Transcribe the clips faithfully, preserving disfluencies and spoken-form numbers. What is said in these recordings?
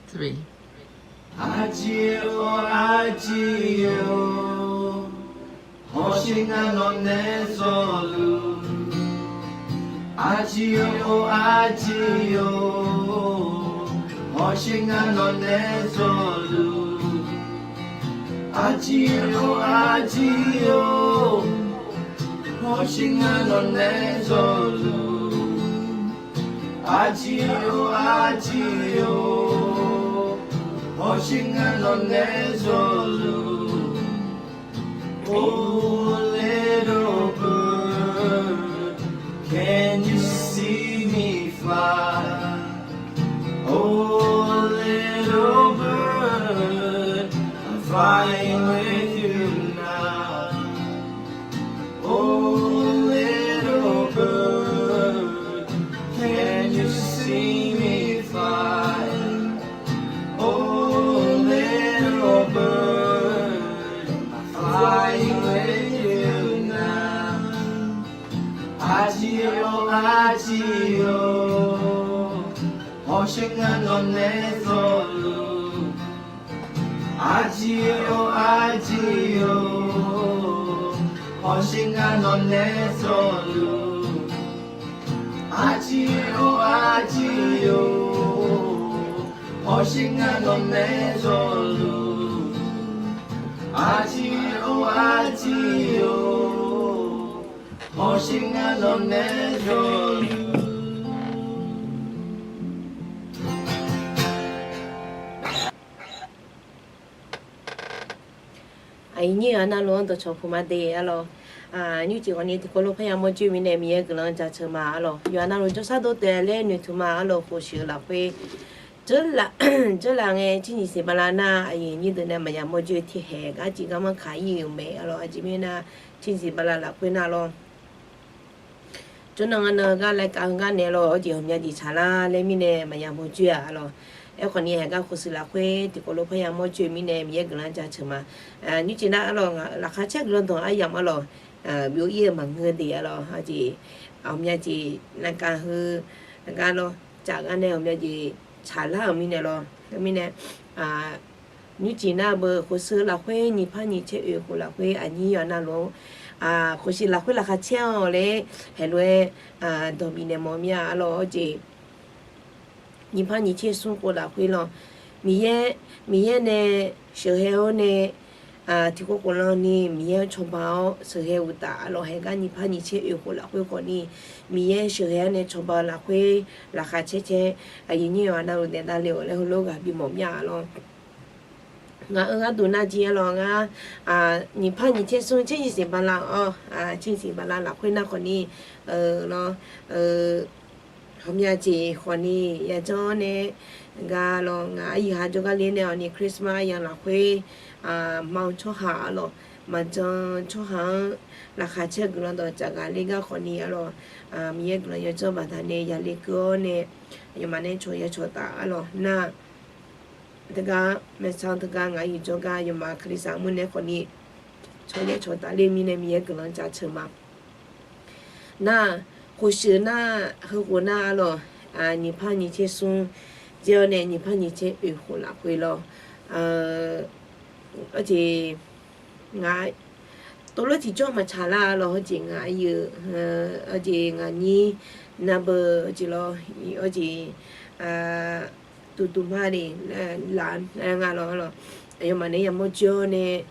Three. Arjir-or arjir-or, hawsher ngar nawq nae zawluf. Arjir-or arjir-or, hawsher ngar nawq nae zawluf. Arjir-or arjir-or, hawsher ngar nawq nae zawluf. Arjir-or arjir-or, hawsher ngar nawq nae zawluf. Oh little bird, can you see me fly? Oh little bird, I'm flying with you now. Oh little bird, can you see me fly? Oh little bird, I'm flying with you now. Arjir-or arjir-or, hawsher ngar nawq nae zawluf. Arjir-or arjir-or, hawsher ngar nawq nae zawluf. Arjir-or arjir-or, hawsher ngar nawq nae zawluf. Arjir-or arjir-or, hawsher ngar nawq nae zawluf. Aqyuif nyir-euq arnavluf-anr dawqcawq puq ma de arlawq. Nymrcif khawfni tiqkawv lof parya mawrjoe mirnae Miqyaer guiqlanq jaceuq ma arlawq. Yawqha navluf jawrshar dov taef-a laer noeqtmq ma arlawq. Khof shuif-eu lafkhoer dzeurlaf ngae, tser nyiq siq bala nar aqyuif nyir deuq nae maqya mawrjoe tiqhaeq gar civ gar manr kaq ir-euq mae arlawq. Aqjeq mirnae nar, tser nyiq siq bala lafkhoer nar lawr, jawrnan ngar nar-eu gar laer kav-eu gar naeq lawr, aqjeq ghawqmya jeq tsaqlar laer mirnae maqya mawrjoe-a arlawq. Aerkhawfni haeq gar khof shuif lafkhoer tiqkawv lof parya mawrjoe mirnae Miqyaer guiqlanq jaceuq ma. Nymrcif nar arlawq, ngaq laqkhaq caer guiqlanq dawq aryamq arlawq, byov ir-eu maqngeur de arlawq. Aqjeq ghawqmya jeq navkav heu gar lawr, caf gar nae ghawqmya jeq tsaqlar-euq mirnae lawr. Teumirnae nymrcif nar beu khof shuif lafkhoer nyiq par nyiq caer oeq khof lafkhoer aqnyir yawqha navluf-anr, khof shuif lafkhoer laqkhaq caer-awq laer haeq lof-aer dawq bifnaeq mawf mir-a arlawq. Aqjeq nyiq par nyiq caer smr khof lafkhoer lawr, Miqyaer, Miqyaer nae sheuqghae-awr nae tiqkhof khof lanni Miqyaer-anr cawba-awr sheuqghae uqtaf arlawq. Haeq gar nyiq par nyiq caer oeq khof lafkhoer khawfni Miqyaer sheuqghae-awr nae cawba-eu lafkhoer laqkhaq caer caer aqyuif nyir yawqha navluf daef davle-awq laer heulof ghaq bimawf mir-a lawr. Ngaq-euq gharduq nar jir arlawq ngar, nyiq par nyiq caer smr tser nyiq siq bala-awr, tser nyiq siq bala lafkhoer nar khawfni lawr, ghawqmya jeq khawfni yajawr nae gar lawr, ngaq aqyuif ha jawrgar le nae awqni Christmas aryamq lafkhoer, ma-eu tsawrhaq arlawq, maqjan tsawrhaq-anr laqkhaq caer guiqlanq dawq caf ghaq le gar khawfni arlawq, Miqyaer guiqlanq yawdzanr baqdanae yale keuv-awr nae aqyawfmaf nae cawq ya cawq taf arlawq nar teugar maeqsan teugar ngaq-euq jawrgar yawfmaf kalizaq mur nae khawfni cawq ya cawq taf le mirnae Miqyaer guiqlanq jaceuq ma. Nar, khof shuif nar, heukhof nar arlawq, nyiq par nyiq caer smr jir-awr nae nyiq par nyiq caer oeq khof lafkhoer lawr, aqjeq ngaq tov lof tiqjawr maqtsaq lar lawr. Hawjeq ngaq aqyuif, aqjeq ngaq nyir navbeu aqjeq lawr, aqjeq duqduq ma le laf nga lawr arlawq. Aqyawfmaf nae yamawr jir-awr nae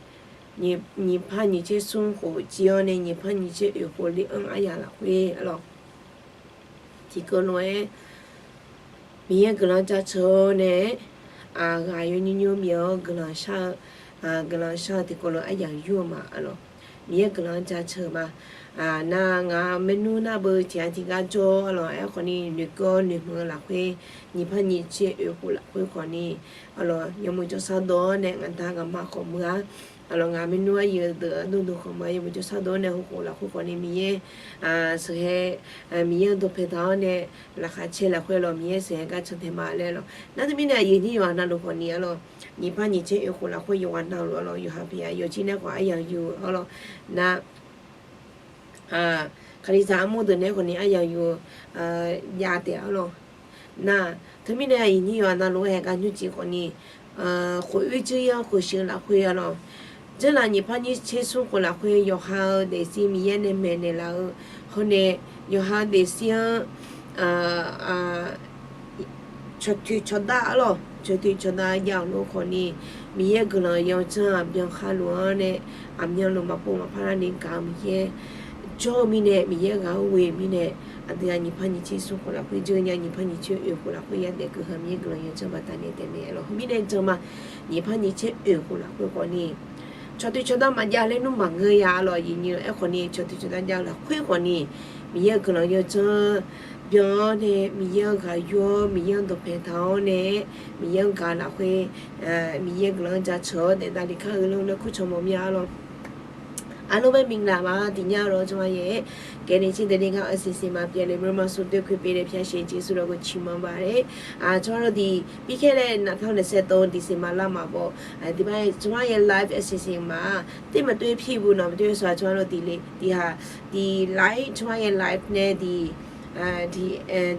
nyiq par nyiq caer smr khof jir-awr nae nyiq par nyiq caer oeq khof le-anr aryaq lafkhoer arlawq, tiqkeuv lof-aer Miqyaer guiqlanq jaceuq-awr nae, ghaq yawnymr nymr bif-awr guiqlanq shar-eu, guiqlanq shar-eu tiqkawv lof-aer aryaq yur-eu ma arlawq. Miqyaer guiqlanq jaceuq ma. Nar ngaq maernmr nar beu tiq ghaq tiqgar jawr arlawq. Aerkhawfni noeqkeuv-awr noeqhmq-eu lafkhoer nyiq par nyiq caer oeq khof lafkhoer khawfni arlawq, yawmuiq jawrshar dawr-awr nae ngaq da ngaq ma khawf muiq-ar. Arlawq ngaq maernmr aqyuif deuq-anr dawqdawq khawf muiq-ar. Yawmuiq jawrshar dawr-awr nae heukhof lafkhoer khawfni Miqyaer sheuqghae, Miqyaer-anr dawqpae taq-awr nae laqkhaq caer lafkhoer lawr Miqyaer sheuqghae gar can tae ma laer lawr. Nar teumirnae aqyuif nyir yawqha navluf khawfni arlawq, nyiq par nyiq caer oeq khof lafkhoer yawqha navluf arlawq yawqha pyeuf-a yawjir nae khawf aryaq yur-eu arlawq. Nar kalizaq armur deuq nae khawfni aryaq yur-eu jav taef arlawq. Nar, teumirnae aqyuif nyir yawqha navluf-aer haeq gar nymrcif khawfni, khof oer dzeur yar-anr khof sheuq-eu lafkhoer-a lawq. Dzeurlaf nyiq par nyiq tser smr khof lafkhoer yawqha-eu daefzir Miqyaer nae maeqnaeq laf-eu hawnae, yawqha-eu daefzir-anr cawqtoeq cawqdav-a lawq, cawqtoeq cawqdav jav-euq lof khawfni, Miqyaer guiqlanq yawdzanr-aq byankhar luf-anr nae, aqmyanluf maqpov maqpar larni gaq-eu Miqyaer jawr-eu mirnae, Miqyaer ghaq-anr ghoe-eu mirnae, aqdui-aq nyiq par nyiq tser smr khof lafkhoer dzeur nya, nyiq par nyiq tser oeq khof lafkhoer yadaef keuv-eu Miqyaer guiqlanq yawdzanr baqdanae taef mae-a lawq. Khoermirnae janma, nyiq par nyiq tser oeq khof lafkhoer khawfni, cawqtoeq cawqdav maqjav laer nmr maqngeur ya-a lawq. Aqyuif nyir-eu aerkhawfni cawqtoeq cawqdav jav-eu lafkhoer khawfni, Miqyaer-eu guiqlanq yawdzanr byan-awr nae, Miqyaer-anr ghaq yur-awr, Miqyaer-anr dawqpae taq-awr nae, Miqyaer-anr gaq lafkhoer, Miqyaer guiqlanq-anr jaceuq-awr daef davle kar-eu laer kur cawq mawf mir-a lawq. Arlawr bae miqnaq ma tiqnya lawr, tsawrhaq yaer, gaeqnaeq tser daeqle gar-eu siqsiq ma pyeufle mrma smr doer khoer pyeufle pyar sheuq Jeqsur lafkhoer ciqmanr baq le. Tsawrhaq lawr diq, ပြီးခဲ့တဲ့ နှစ်ထောင့်နှစ်ဆယ့်သုံး December လမှာပေါ့, ဒီဘက် ကျွန်မရဲ့ live အစီအစဉ်မှာ သင့်မတွေ့ဖြစ်ဘူးနော်, မတွေ့ဆိုတော့ ကျွန်တော်တို့ ဒီလေ ဒီဟာ ဒီ live ကျွန်မရဲ့ live နဲ့ ဒီ ဒီ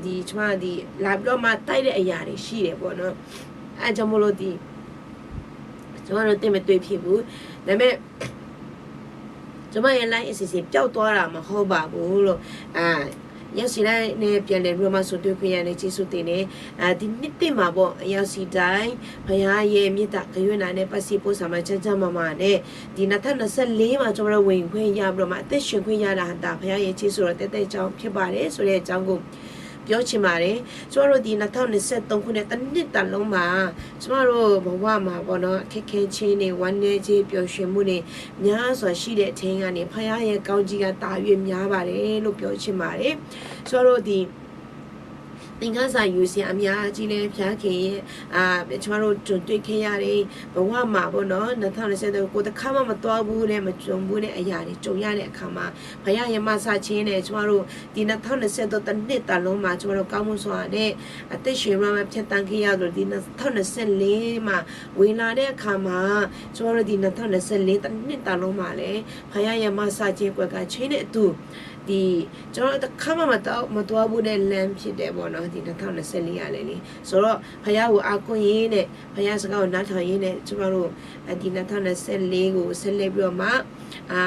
ဒီ ကျွန်မ ဒီ live တော့မှ တိုက်တဲ့အရာတွေရှိတယ်ပေါ့နော်. အဲဒါကြောင့်မို့လို့ ဒီ ကျွန်တော်တို့ သင့်မတွေ့ဖြစ်ဘူး, ဒါပေမဲ့ ကျွန်မရဲ့ live အစီအစဉ် ပျောက်သွားတာ မဟုတ်ပါဘူးလို့ ရောက်ရှိလိုက်တဲ့ ပြန်လည်ပြီးတော့မှ ဆုံတွေ့ခွင့်ရတဲ့ ကျေးဇူးတင်တယ်. ဒီနှစ်သစ်မှာပေါ့, အရောက်ရှိတိုင်း ဘုရားရဲ့ မေတ္တာ ကရုဏာနဲ့ ပတ်စည်းပို့ဆောင်မှာ ကျန်းကျန်းမာမာနဲ့ ဒီ နှစ်ထောင့်နှစ်ဆယ့်လေး မှာ ကျွန်တော်တို့ ဝင်ခွင့်ရပြီးတော့မှ အသက်ရှင်ခွင့်ရတာဟာ ဒါ ဘုရားရဲ့ ကျေးဇူးတော် သက်သက်ကြောင့် ဖြစ်ပါတယ်ဆိုတဲ့အကြောင်းကို ပြောချင်ပါတယ်. ကျွန်တော်တို့ ဒီ နှစ်ထောင့်နှစ်ဆယ့်သုံး ခုနှစ် တစ်နှစ်တာလုံးမှာ ကျွန်တော်တို့ ဘဝမှာပေါ့နော် အခက်အခဲချင်းတွေ ဝမ်းနည်းခြင်း ပျော်ရွှင်မှုတွေ များစွာရှိတဲ့အထဲကနေ ဘုရားရဲ့ ကောင်းချီးက သာ၍ များပါတယ်လို့ ပြောချင်ပါတယ်. ကျွန်တော်တို့ ဒီ သင်ခန်းစာ ယူစရာ အများကြီးလည်း ဘုရားခင်ရဲ့ အာ၊ ကျွန်တော်တို့ ကြုံတွေ့ခဲ့ရတယ်။ ဘဝမှာပေါ့နော် နှစ်ထောင့်နှစ်ဆယ့်သုံး ကိုယ်တစ်ခါမှ မသွားဘူးနဲ့ မကြုံဘူးတဲ့ အရာတွေ ကြုံရတဲ့အခါမှာ ဘုရားရဲ့ မဆခြင်းနဲ့ ကျွန်တော်တို့ ဒီ နှစ်ထောင့်နှစ်ဆယ့်သုံး တစ်နှစ်တာလုံးမှာ ကျွန်တော်တို့ ကောင်းမွန်စွာနဲ့ အသက်ရှင် ရမှ ဖြတ်သန်းခဲ့ရသလို ဒီ နှစ်ထောင့်နှစ်ဆယ့်လေး မှာ ဝင်လာတဲ့အခါမှာ ကျွန်တော်တို့ ဒီ နှစ်ထောင့်နှစ်ဆယ့်လေး တစ်နှစ်တာလုံးမှာလည်း ဘုရားရဲ့ မဆခြင်း ကွယ်ကာခြင်းနဲ့အတူ ဒီ ကျွန်တော်တို့ တစ်ခါမှ မသွား၊ မသွားဘူးတဲ့ လမ်းဖြစ်တယ်ပေါ့နော် ဒီ နှစ်ထောင့်နှစ်ဆယ့်လေး ကလည်းလေ။ ဆိုတော့ ဘုရားကို အားကိုးရင်းနဲ့ ဘုရားစကားကို နားထောင်ရင်းနဲ့ ကျွန်တော်တို့ ဒီ နှစ်ထောင့်နှစ်ဆယ့်လေး ကို ဆက်လက်ပြီးတော့မှ အာ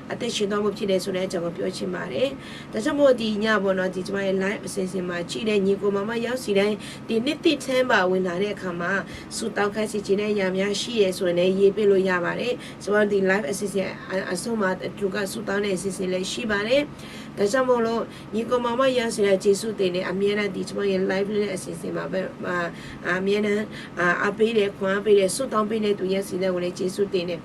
၊ အသက်ရှင်သွားဖို့ ဖြစ်တယ်ဆိုတဲ့အကြောင်းကို ပြောချင်ပါတယ်. ဒါကြောင့်မို့ ဒီညပေါ့နော် ဒီ ကျွန်မရဲ့ live အစီအစဉ်မှာ ကြည့်တဲ့ ညီအစ်ကိုမောင်မရောက်ရှိတိုင်း ဒီနှစ်သစ်ထဲမှာ ဝင်လာတဲ့အခါမှာ ဆုတောင်းခိုင်းစေချင်တဲ့အရာများ ရှိတယ်ဆိုရင်လည်း ရေးပေးလို့ရပါတယ်. ကျွန်မတို့ ဒီ live အစီအစဉ် အ၊ အဆုံးမှာ အတူတကွ ဆုတောင်းတဲ့ အစီအစဉ်လည်း ရှိပါတယ်. ဒါကြောင့်မို့လို့ ညီအစ်ကိုမောင်မရောက်ရှိတိုင်း ကျေးဇူးတင်တယ်. အမြဲတမ်း ဒီ ကျွန်မရဲ့ live လေးနဲ့ အစီအစဉ်မှာပဲ၊ အာ၊ အမြဲတမ်း အာ၊ အားပေးတယ်၊ ခွန်အားပေးတယ်၊ ဆုတောင်းပေးတဲ့သူ ရောက်ရှိတိုင်းကိုလည်း ကျေးဇူးတင်တယ်.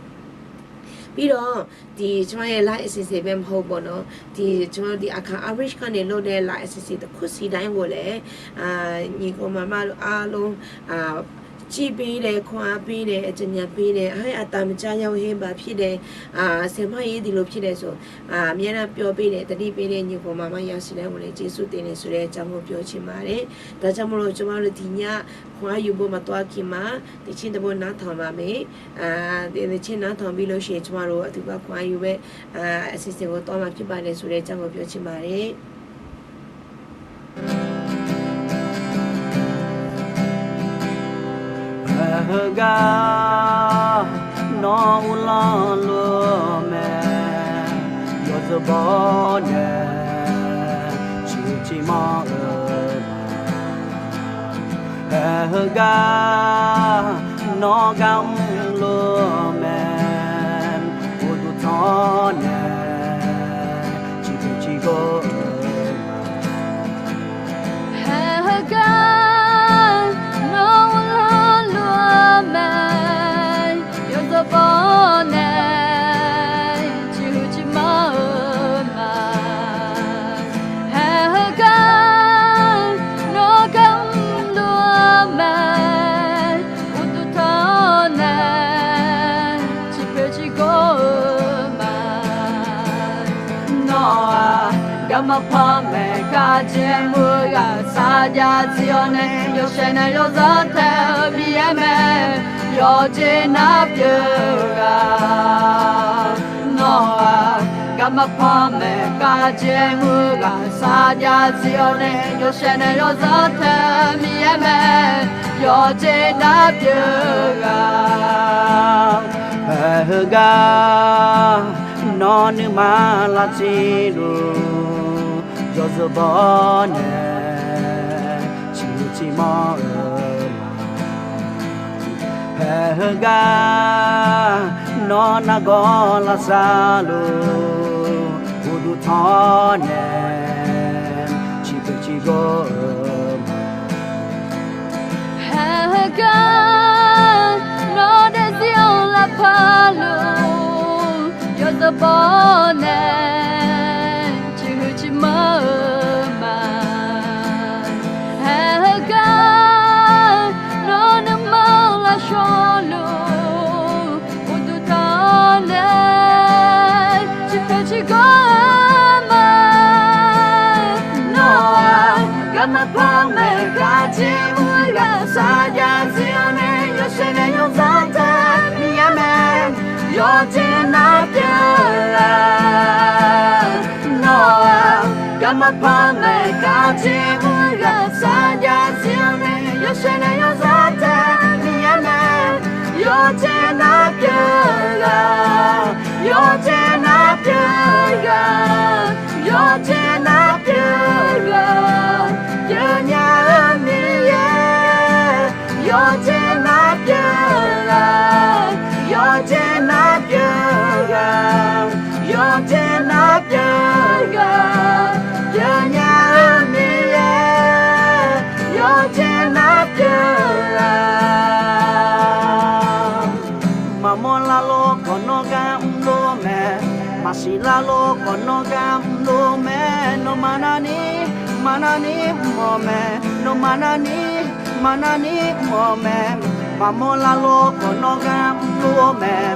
ပြီးတော့ ဒီ ကျွန်မရဲ့ live အစီအစဉ်ပဲ မဟုတ်ဘူးပေါ့နော်, ဒီ ကျွန်မတို့ ဒီ အခါ Irish ကနေ လုပ်တဲ့ live အစီအစဉ် တစ်ခုစီတိုင်းကိုလည်း အာ၊ ညီအစ်ကိုမောင်မတို့ အားလုံး အာ၊ ကြည့်ပေးတယ်၊ ခွန်အားပေးတယ်၊ အကြံဉာဏ်ပေးတယ်၊ ဟဲ့ အသံမကြားရဘူး၊ ဟဲ့ ဘာဖြစ်တယ်၊ အာ၊ ဆရာမကြီး ဒီလိုဖြစ်တယ်ဆို၊ အာ၊ အမြဲတမ်း ပြောပေးတယ်၊ သတိပေးတဲ့ ညီအစ်ကိုမောင်မရောက်ရှိတိုင်းကိုလည်း ကျေးဇူးတင်တယ်ဆိုတဲ့အကြောင်းကို ပြောချင်ပါတယ်. ဒါကြောင့်မို့လို့ ကျွန်မတို့ ဒီည ခွန်အားယူဖို့ မသွားခင်မှာ သီချင်းတစ်ပုဒ် နားထောင်ပါမယ်. အာ၊ ဒီသီချင်း နားထောင်ပြီးလို့ရှိရင် ကျွန်မတို့ အတူတကွ ခွန်အားယူပွဲ အာ၊ အစီအစဉ်ကို သွားမှာဖြစ်ပါတယ်ဆိုတဲ့အကြောင်းကို ပြောချင်ပါတယ်. Heugar nawr uvlanr lof-eu mae, yawzeu baw nae ciqhuiq ciqmanr-eu ma. Hae heugar nawr gar mr lof-eu mae, uqduq tanr nae ciqhuiq ciqgor-eu ma. Hae heugar nawr uvlanr lof-eu mae, yawzeu baw nae ciqhuiq ciqmanr-eu ma. Hae heugar nawr gar mr lof-eu mae, uqduq tanr nae ciqpoeq ciqgor-eu ma. Nawr-aq, garma par maeq kharjaer mr-eu ghaq, sarjax tser-awr nae yawshaef nae yawzanr tae-eu Miqyaer mae, yawqjeq nar pyeuf-eu ghaq. Nawr-aq, Garma panmaeq khavjeq mr ghaq sarjax zif-awr nae, yawshaef nae yawzanr tae Miqyaer mae, yawqjeq nar pyeuf-eu ghaq. Haeq heugar nawr nuima lavtsuiluf yawzeu baw-awr nae, ciqhuiq ciqmanr-eu ma. Haeq heugar nawr nargawr lavsav luf uqduq tanq-awr nae, ciqpeuq ciqgawr-eu ma. Haeq heugar nawr daefzir-anr lavpar luf yawzeu baw-awr nae, ciqhuiq ciqmanr-eu ma. Haeq heugar nawr nuima lavshaw luf uqduq tanq-awr nae, ciqpeuq ciqgawr-eu ma. Nawr-aq, garma panmaeq khavjeq mr ghaq sarjax zif-awr nae, yawshaef nae yawzanr tae Miqyaer mae, yawqjeq nar pyeuf-eu ghaq. Nawr-aq, garma panmaeq khavjeq mr ghaq sarjax zif-awr nae, yawshaef nae yawzanr tae Miqyaer mae, yawqjeq nar pyeuf-eu ghaq. Yawqjeq nar pyeuf-eu ghaq. Yawqjeq nar pyeuf-eu ghaq. Pyeufnya-eu Miqyaer, yawqjeq nar pyeuf-eu ghaq. Yawqjeq nar pyeuf-eu ghaq. Yawqjeq nar pyeuf-eu ghaq. Pyeufnya-eu Miqyaer, yawqjeq nar pyeuf-eu ghaq. Maqmawr larlor khawf nawr gar mrlor mae. Maqsiq larlor khawf nawr gar mrlor mae. Nawmaf narni, maqnarni mr-awq mae. Nawmaf narni, maqnarni mr-awq mae. Maqmawr larlor khawf nawr gar mrlor mae.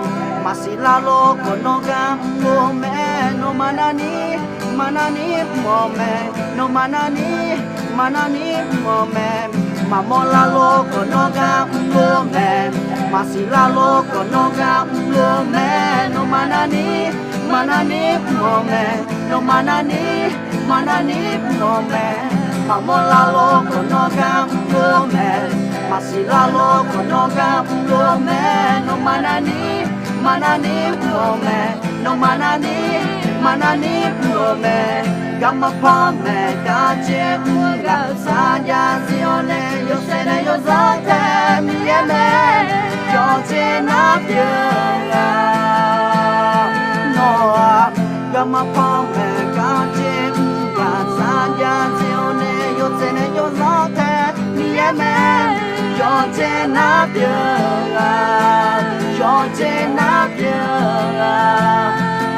Maqsiq larlor khawf nawr gar mrlor mae. Nawmaf narni, maqnarni mr-awq mae. Nawmaf narni, maqnarni mr-awq mae. Maqmawr larlor khawf nawr gar mrlor mae. Maqsiq larlor khawf nawr gar mrlor mae. Nawmaf narni, maqnarni mr-awq mae. Nawmaf narni, maqnarni mr-awq mae. Maqmawr larlor khawf nawr gar mrlor mae. Maqsiq larlor khawf nawr gar mrlor mae. Nawmaf narni, maqnarni mr-awq mae. Nawmaf narni, maqnarni mr-awq mae. Garma panmaeq khavjeq mr ghaq sarjax zif-awr nae, yawshaef nae yawzanr tae Miqyaer mae, yawqjeq nar pyeuf-eu ghaq. Nawr-aq, garma panmaeq khavjeq mr ghaq sarjax zif-awr nae, yawshaef nae yawzanr tae Miqyaer mae, yawqjeq nar pyeuf-eu ghaq. Yawqjeq nar pyeuf-eu ghaq.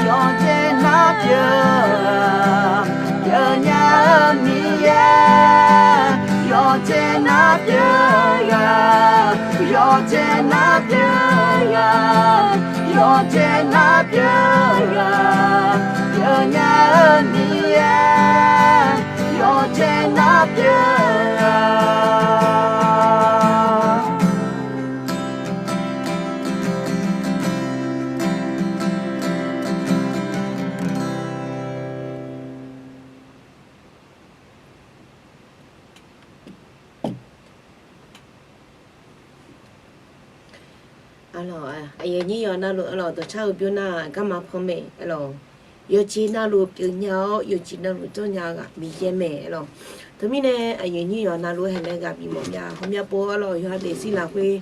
Yawqjeq nar pyeuf-eu ghaq. Pyeufnya-eu Miqyaer, yawqjeq nar pyeuf-eu ghaq. Yawqjeq nar pyeuf-eu ghaq. Yawqjeq nar pyeuf-eu ghaq. Pyeufnya-eu Miqyaer, yawqjeq nar pyeuf-eu ghaq. Arlawq, aqyuif aqnyir yawqha navluf arlawq, dawqcar-eu bymr nar garma panmaeq arlawq, yawqjeq navluf pyeufnya-awr yawqjeq navluf jawrnya-eu ghaq Miqyaer mae arlawq. Teumirnae aqyuif aqnyir yawqha navluf haeqlaer ghaq bif mawf mya. Ghawqmya pov arlawq, yawqha daefzir lafkhoer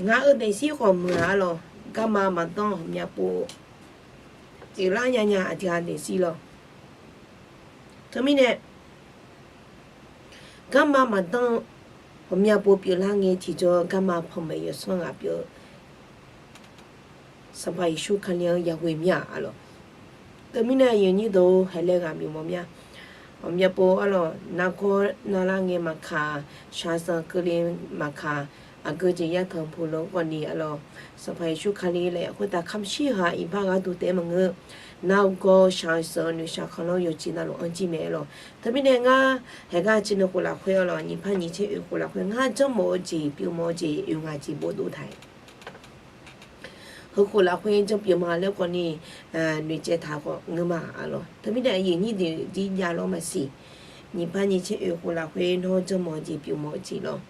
ngar-eu daefzir khawf muiq-a arlawq, garma maqdanr ghawqmya pov pyeuflar nyanya aqdui-aq daefzir lawq. Teumirnae garma maqdanr-eu ghawqmya pov pyeuflar ngae tiqjawr garma panmaeq yawsanr ghaq pyeuf-eu Sanqpaq Yeqsur Kali-anr yaghoe mir-aq arlawq. Teumirnae aqyuif aqnyir deuq-or, haeqlaer ghaq bif mawf mya. Ghawqmya pov arlawq, nargawr narlar ngae maqkaq, shaqzanq keuvle maqkaq, aqgeu jeq yartanq puq lawr khawfni arlawq, Sanqpaq Yeqsur Kali laer khoertav kamq shir-eu-aq iqbax gharduq taef-aer maqngeur. Nargawr shaqzanq noeqshaq kanqlanr yawqjeq navluf anr jir mae arlawq. Teumirnae ngar haeqgar ciqnui khof lafkhoer arlawq, nyiq par nyiq tser oe khof lafkhoer ngar janrmawf-eu jeq, pyeufmawf-eu jeq, oe ngaq jeq bofdov taq-euq heukhof lafkhoer janr pyeuf ma laer khawf ni, noeqtsaev taq khawf ngeur ma arlawq. Teumirnae aqyuif nyir deuq jir jav lawr maqsiq. Nyiq par nyiq tser oeq khof lafkhoer nawr janrmawf jeq pyeufmawf-eu jeq lawr.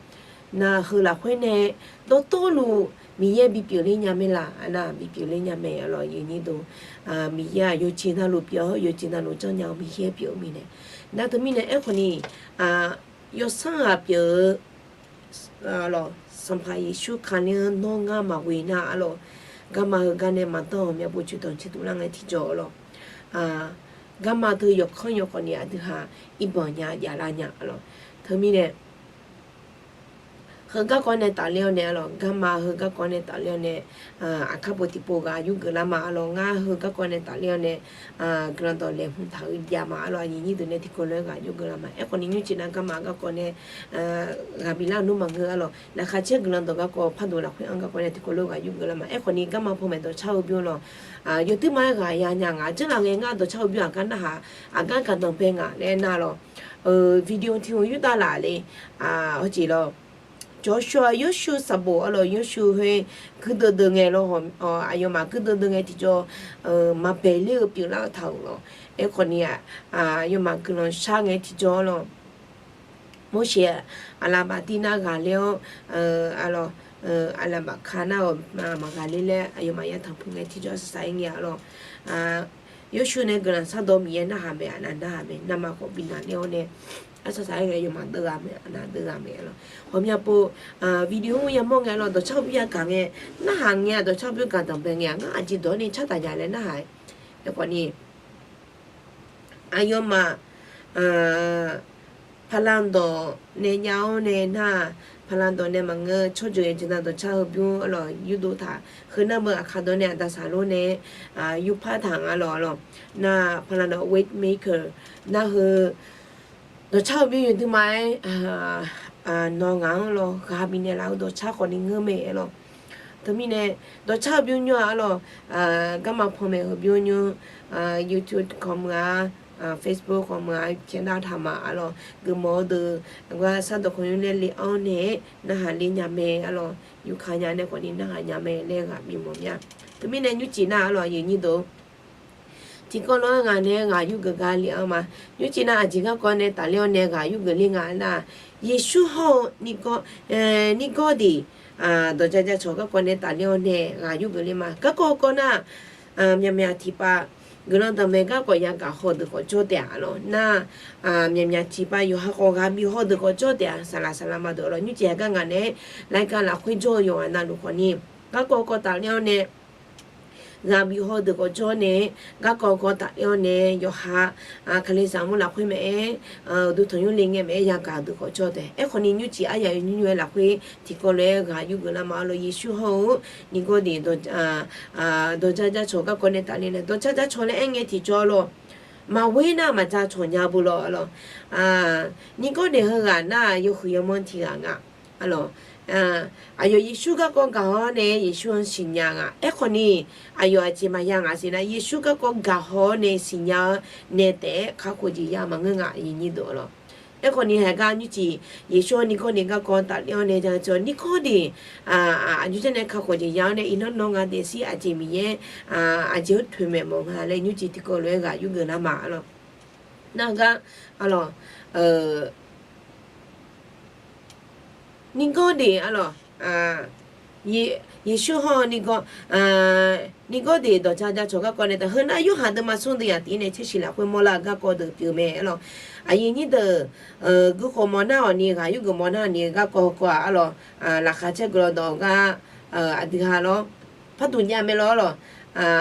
Nar heu lafkhoer nae dawrtawvluf Miqyaer bipyeuf ler nya mae laq? Aqnar bipyeuf ler nya mae arlawq, aqyuif nyir deuq. Miqyaer-aq yawjeq navluf pyeuf-awr yawjeq navluf janrnya-eu Miqyaer pyeuf-eu mirnae. Nar teumirnae aerkhawf ni, yawsanr ghaq pyeuf-eu Sanqpaq Yeqsur Kali-anr nawr ngar maqghoe nar arlawq, garma heugar nae maqdanr-awq, myavpov coeqdanq coeqtuv lar ngae tiqjawr arlawq. Garma teu yawqkanr yawqkhawf ni aqdui ha irbanq nya jaflar nya arlawq. Teumirnae heu garkawv nae tafler-awr nae arlawq, garma heu garkawv nae tafler-awr nae, aqkar pov tiqpov ghaq yurgeuf lar ma arlawq. Ngar heu garkawv nae tafler-awr nae guiqlanq dawq laeqhmq taq-eu jav ma arlawq, aqyuif nyir deuq nae tiqkawv lof-aer ghaq yurgeuf lar ma. Aerkhawf ni nymrcif nar garma garkawv nae ghaq biflar-euq nmr maqngeur arlawq. Laqkhaq caer guiqlanq dawq garkawv pardov lafkhoer-anr garkawv nae tiqkawv lof-aer ghaq yurgeuf lar ma. Aerkhawf ni garma panmaeq dawqcar-eu bymr lawq, yawduirma-aer ghaq yanya ngaq janrlaf ngae ngar dawqcar-eu bymr aqgar narhaq, aqgar gaqdanq bae ngaq laer nar lawq. Video tiq hmq yurdav laf le, hawjeq lawq. Jawqshawq-aq Yawrshuv sanqbof arlawq, Yawrshuv khoer guirdeuv deuv ngae lawr, aqyawfmaf guirdeuv deuv ngae tiqjawr maqbaeq ler-eu pyeuflar-eu taq-euq lawq. Aerkhawf ni, aqyawfmaf guiqlanq shar ngae tiqjawr lawq. Morseq aqlaqbaf tiv nar ghaqler-awr, arlawq, aqlaqbaf ka nar-awq maqghaqler laer aqyawfmaf yatanq puq ngae tiqjawr arsaq saq-aer ngae arlawq. Yawrshuv nae guiqlanq shardawq Miqyaer narhaq mae, aqnav narhaq mae, navmaqkhawf bi naqler-awr nae arsaq saq-aer ngae aqyawfmaf deuv ghaq mae, aqnav deuv ghaq mae arlawq. Hawqmya pov video-anr yamawr ngae arlawq, dawqcar-eu bymr yagaq ngae, narhaq ngae-aq dawqcar-eu bymr gaqdanq bae ngae-aq ngar aqjeq dawq-awr ni cartaq nya laer narhaq-aer. Aerkhawf ni aqyawfmaf paqlanq dawq nae jav-awr nae nar-aq, paqlanq dawq nae maqngeur, tsawrjeuq yawqjeq nav dawqcar-eu bymr arlawq yurdov taq. Heu nar beu aqkar dawq nae aqda saqlor nae yurpar taq nga lawq arlawq. Nar paqlanq dawq weight maker nar heu dawqcar-eu bymr yawduirma-aer nawq ngaq-anr lawq ghaq bifnaeq laf-eu dawqcar khawf ni ngeur mae arlawq. Teumirnae dawqcar-eu bymr nymr-aq arlawq, garma panmaeq heu bymr nymr, YouTube khawf meuq-a, Facebook khawf meuq-a, pyaeqnav taq ma arlawq. Geufmawf-eu deuq gar sardawq khawf nymr nae le-anr nae-aer narhaq le nya mae arlawq. Yurka nya nae khawf ni narhaq nya mae laer ghaq bimawr mya. Teumirnae nymrcif nar arlawq, aqyuif nyir deuq, tiqkawv lof-aer ngaq nae ghaq yurgeuf gar le-anr ma. Nymrcif nar aqjeq garkawv nae tafler-awr nae ghaq yurgeuf ler nga nar, Yeqsur hawr-eu Nirgawrdeq dawqja jacawq garkawv nae tafler-awr nae ghaq yurgeuf ler ma. Garkawv kawv nar, myaqmyaq tiqpav guiqlanq danqbae garkawv yagaq haw deuq khawf jawr taef-a lawq. Nar, myaqmyaq tiqpav yawqha khawf ghaq bif haw deuq khawf jawr taef-a. Saqlaq saqlaq ma deuq arlawq, nymrcif-a gar ngaq nae-aer laer gar lafkhoer jawr-eu yawqghaq navluf khawf ni, garkawv kawv tafler-awr nae ghaq bif haw deuq khawf jawr nae, garkawv kawv tafler-awr nae yawqha kalizaq mur lafkhoer maqaer, uqduq tanqnymr le ngae maqaer yagaq deuq khawf jawr taef. Aerkhawf ni nymrcif aryaq-eu nymr nymr-aer lafkhoer tiqkawv lof-aer ghaq yurgeuf lar ma arlawq. Yeqsur hawr-eu Nirgawrdeq dawqja jacawq garkawv nae tafler nae, dawqja jacawq laer aer ngae tiqjawr lawq, maqghoer nar maqjacawq nya beu lawq arlawq. Nirgawrdeq heughaq nar-aq yawhuiq yawmanr tiq ghaq nga arlawq. Aqyawf Yeqsur garkawv gaq-awr nae Yeqsur-anr siqnya nga. Aerkhawf ni aqyawf aqjeq maqya ngaq siq nar, Yeqsur garkawv gaq haw-awr nae siqnya-awr nae taef-aer kakhof jeq ya maqngeur nga, aqyuif nyir deuq arlawq. Aerkhawf ni haiq gar nymrcif Yeqsur-anr Nirgawrdeq garkawv tafler-awr nae jacawq Nirgawrdeq aqjox jar nae kakhof jeq ya-awr nae iqnan nawr nga daefzir aqjeq Miqyaer aqjeq-anr toeqmaeq mawf nga laer nymrcif tiqkawv lof-aer ghaq yurgeuf lar ma arlawq. Nar gar arlawq, Nirgawrdeq arlawq, Yeqsur hawr-eu Nirgawr, Nirgawrdeq dawqja jacawq garkawv nae taf. Heu nar Yorhaq deuvma smr deuq yaq tiq-ir nae tser shiq lafkhoer mawrlar-eu garkawv deuq pyeuf mae arlawq. Aqyuif nyir deuq, guikhof mawf nar-awq ni ghaq yurgeuf mawf nar ni garkawv kawv-aq arlawq, laqkhaq caer guiqlanq dawq gar aqdui ha lawr, parduq jav mae lawr arlawq.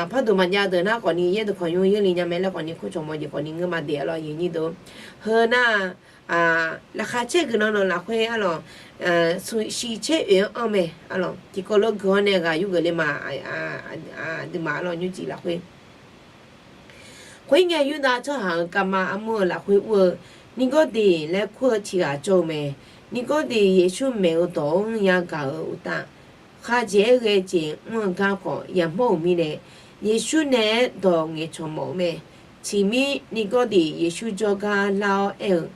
Parduq maqjav deuq nar khawf ni yaer deuq khawf nymr yaerle nya mae laer khawf ni khoercawq mawf jeq khawf ni ngeur ma daef arlawq, aqyuif nyir deuq. Heu nar, laqkhaq caer guiqlanq dawq lafkhoer arlawq, shiq caer oeq-anr anr mae arlawq. Tiqkawv lof gui-awr nae ghaq yurgeuf le ma, aqduimaf arlawq nymrcif lafkhoer. Khoerngae Yurdav tsawrhaq-euq kavma armur-eu lafkhoer ur-eu Nirgawrdeq laer kur-eu tiq ghaq jawr-eu mae. Nirgawrdeq Yeqsur maeq-eu dawq-anr yagaq-euq uqtaf, khavjeq-aer ghae jeq mr-eu gar khawf yamawr-euq mirnae, Yeqsur nae-aer dawq ngaeqcawq mawf-eu mae. Tiqmir Nirgawrdeq Yeqsur jawrgar lar-awr aer-eu,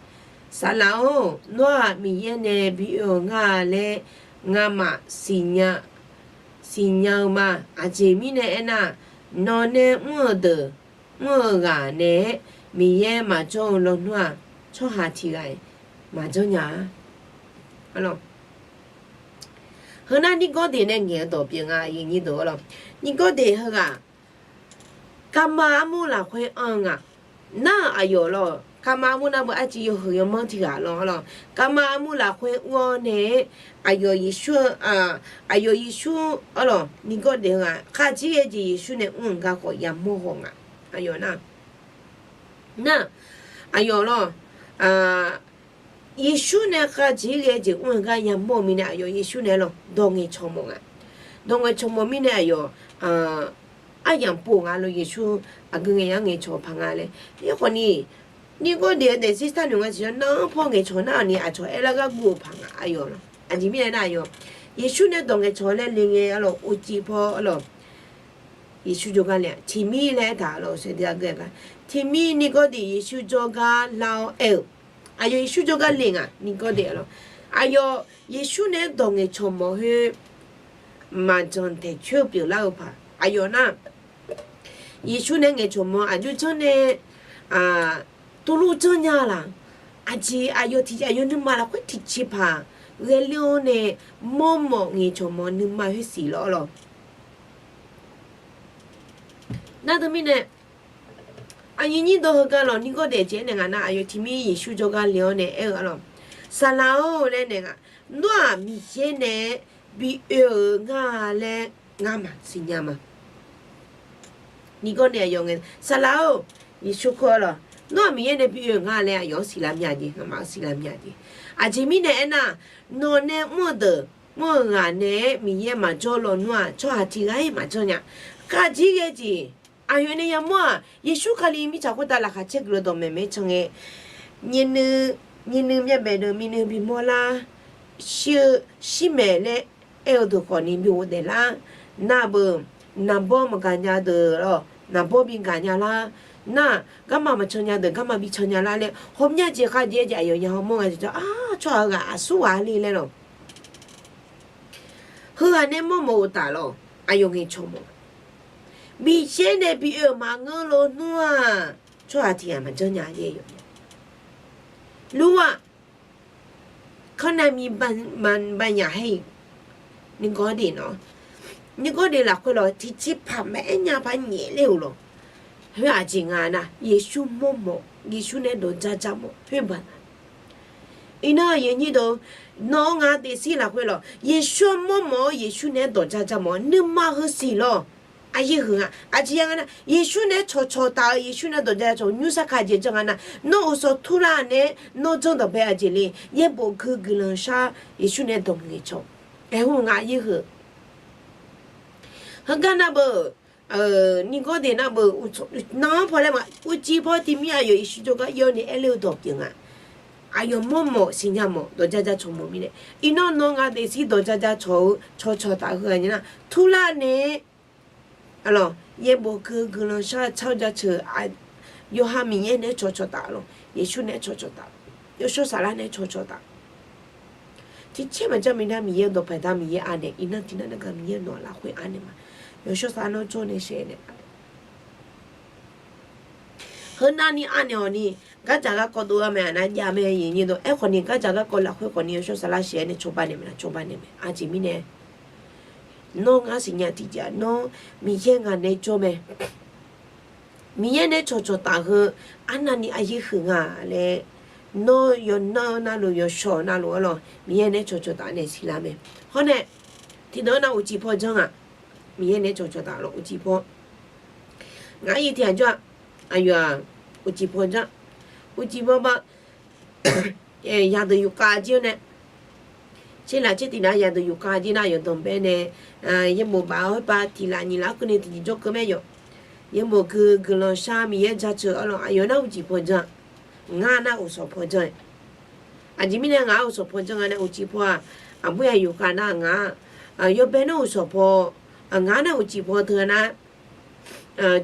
Saqlaq-or, nawr-aq Miqyaer nae bi oe-euq ngar-a laer ngamaf siqnya siqnya-eu ma. Aqjeq mirnae aernar, nawq nae mr-eu deuq, mr-eu ghaq naeq-aer Miqyaer maqjawr-eu lawnmr-aq, tsawrhaq tiq ghaq-iq maqjanr nya-a. Heunar Nirgawrdeq nae ngaeq-eu dawq pyeuf nga. Nirgawrdeq heughaq, garma armur lafkhoer anr-eu nga. Nar-aq aqyawf lawr, garma armur nar beu arciv yawhuiq yawmanr tiq ghaq lawr lawr, garma armur lafkhoer ur-awr nae-aer, aqyawf Yeqsur, aqyawf Yeqsur arlawq Nirgawrdeq heughaq khavjir ghae jeq Yeqsur nae mr-eu garkawv yamawr haw nga. Aqyawf nar, nar, aqyawf lawr, Yeqsur nae khavjir ghae jeq mr-eu gar yamawr-eu mirnae aqyawf Yeqsur nae lawr dawq ngaeqcawq mawf nga. Dawq ngaeqcawq mawf mirnae aqyawf aryamq pov nga lawr. Yeqsur aqgeu ngae yar ngaeqcawq-eu paq nga laer. Aerkhawf ni, Nirgawrdeq-eu daefzir sar noeq nga siq-awr, nar-anr paw ngaeqcawq nar-awq ni aqcawq aer lar gar guv-eu paq nga aqyawf lawr. Aqjeq mirnae nar aqyawf Yeqsur nae dawq ngaeqcawq laer le ngae arlawq, uqcif paw arlawq, Yeqsur jawrgar le-aq tiqmir laer aertaq lawr, saeqdui aqgeu gar tiqmir Nirgawrdeq Yeqsur jawrgar lar-awr aer-eu, aqyawf Yeqsur jawrgar le nga. Nirgawrdeq arlawq, aqyawf Yeqsur nae dawq ngaeqcawq mawf khoer maqjanq taeq coer-eu pyeuflar-eu paq aqyawf nar, Yeqsur nae ngaeqcawq mawf aqjox janr nae tuvluf janr nya laq. Aqjeq aqyawf tiq, aqyawf nuima lafkhoer tiqciv paq ghae ler-awr nae mawrmawf ngaeqcawq mawf nuima khoer siq lawr lawr. Nar teumirnae, aqyuif nyir dawq heugar lawq, Nirgawrdeq jeq-aer nae ngaq nar aqyawf tiqmir Yeqsur jawrgar le-awr nae aer-eu arlawq, Saqlaq-or laer nae ngaq, nawr-aq Miqyaer nae bi oe-euq nga laer ngamaf siqnya ma. Nirgawrdeq aqyawf ngae, Saqlaq-or, Yeqsur khoer arlawq, nawr-aq Miqyaer nae bi oe-euq nga laer aqyawf-anr siqlar myav jeq, ngamaf-anr siqlar myav jeq. Aqjeq mirnae aernar, nawq nae mr-eu deuq mr-eu ghaq naeq-aer Miqyaer maqjawr lawnmr-aq, tsawrhaq tiq ghaq-iq maqjanr nya. Khavjir ghae jeq aqyawf nae yamawr-aq, Yeqsur Kali mirtsaq khoertav laqkhaq caer guiqlanq dawqmaeq maeq-aer can ngae, nyiq nuiv myavbaef deuq miqnuiv bimawr lar, shir-eu shirmaeq laer aer-eu deuq khawf ni bi ghofdaef lar. Nar beu, naqbawr maqgaq nya deuq lawr, naqbawr bi gaq nya lar. Nar, garma maqcan nya deuq garma bi can nya lar laer hawmya jeq khavjir-aer jeq aqyawf ya hawmawr nga jeq jawr-a, tsawrhaq heughaq aqsur ghaq-a le laer lawq. Heughaq nae mawrmawf uqtaf lawq, aqyawf ngaeqcawq mawf. Miqyaer nae bi oe-euq maqngeur lawnmr-aq, tsawrhaq tiq ghaq maqjanr nya-a. Lur-aq, ข้างในมีบางอย่างให้ Nirgawrdeq nawr, Nirgawrdeq lafkhoer lawq, tiqciv paq maqaer nya paq nyaef ler-euq lawq. Khoer aqjeq nga nar, Yeqsur mawrmawf, Yeqsur nae dawq jar jar mawf khoer baq. Iqnan aqyuif nyir deuq, nawq-eu ngaq daefzir lafkhoer lawq, Yeqsur-anr mawrmawf-awr Yeqsur nae-aer dawq jar jar mawf-awr nuima heu siq lawq. Aqyaer huiq nga, aqjeq ya nga nar, Yeqsur nae-aer cawqcawq taf-eu, Yeqsur nae dawq jar cawq nymr sarkaq jeq janr nga nar, nawr uqsawq turlar nae-aer nawr janrdawq bae aqjeq le, yaerbof gui guiqlanq shar, Yeqsur nae dawq ngaeqcawq. Aerkhawf nga yaer huiq. Heugar nar beu, Nirgawrdeq nar beu, nan-anr paw laer ma, uqcif paw tiqmir aqyawf Yeqsur jawrgar ir-awr nae aer ler-eu dawq pyeuf nga. Aqyawf mawrmawf siqnya mawf dawq jar jar cawq mawf mirnae, iqnan nawq-eu ngaq daefzir dawq jar jar cawq-eu cawqcawq taf-eu heu-aq nar, turlar nae-aer, yaerbof gui guiqlanq shar-eu tsar-eu jaceuq, yawqha Miqyaer nae-aer cawqcawq taf lawq, Yeqsur nae-aer cawqcawq taf, Yawshawr Saflar nae-aer cawqcawq taf. Tiqcaer maqjanr mirnae Miqyaer-eu dawqpae dar Miqyaer anaeq, iqnan tiqnan nar gaq Miqyaer-eu nawq lafkhoer anaeq ma. Yawshawr Saflar nawr jawr nae shaev naeq Heunavni anaeq-awq ni, gardzaq garkawv dov-a mae, aqnav jav mae, aqyuif nyir deuq. Aerkhawf ni gardzaq garkawv lafkhoer khawf ni Yawshawr Saflar shaev-aer nae cawba naeq mae, cawba naeq mae. Aqjeq mirnae, nawr ngar siqnya tiqjeq-aq, nawr Miqyaer ngaq nae jawr mae. Miqyaer nae cawqcawq taf heu, arnavni aqyaer huiq nga laer, nawr yawnan navluf yawshawq navluf-anr lawq, Miqyaer nae cawqcawq taf nae siqlar mae. Hawr nae, tiqdeuq-anr nar uqcif paw janr-aq, Miqyaer nae cawqcawq taf lawq uqcif paw. Ngaq-aer tiq ghaq jawr-a, aqyawf-aq, uqcif paw janr, uqcif paw ba, yadeuq yufkhav jir-awr nae, tserlaf tser tiq nar yadeuq yufkhav jir nar yawqdanq bae nae, yaerbof baf-awr khoerpav tiq laf nyiq laf-anr keuvni tiqjeq jawr keuv mae yawq. Yaerbof gui guiqlanq shar Miqyaer jaceuq-anr lawq, aqyawf nar uqcif paw janr, ngar nar uqsawq paw janr. Aqjeq mirnae ngaq-anr uqsawq paw janr nga nae uqcif paw-aq, aqbur yaf yufkhav nar ngaq, yawbae nar uqsawq paw, ngaq nar uqcif paw teu nar,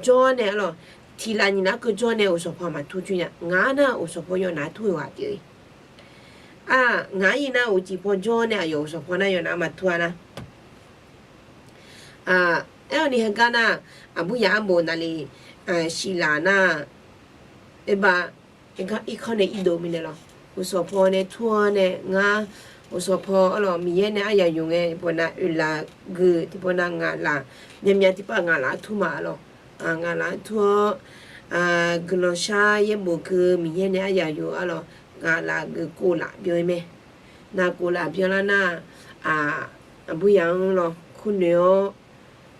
jawr nae lawq, tiq laf nyiq laf-anr keuv jawr nae uqsawq paw maqtur coer nya, ngaq nar uqsawq paw yawnav tur-eu ghaq pyeuf-eu. Ngaq-aer nar uqcif paw jawr nae aqyawf uqsawq paw nar yawnav maqtur-a nar. Aer-awr ni heugar nar, aqbur yaq arbof navlef shif laf nar, oerba, irkanr nae irdov mirnae lawr, uqsawq paw nae tur-awr nae ngar, uqsawq paw arlawq Miqyaer nae aryaq yuf ngae tiqpawf nav oeqlaf geuf tiqpawf nav ngaqlaf, myavmyav tiqpav ngaqlaf-anr tur ma arlawq. Ngaqlaf-anr tur-awr, guiqlanq shar yaerbof gui Miqyaer nae aryaq yuf arlawq, ngaqlaf geuf kov laf byan-ir mae. Nav kov laf byan lar nar, aqbur yaq-anr lawr kurnoeq-awr,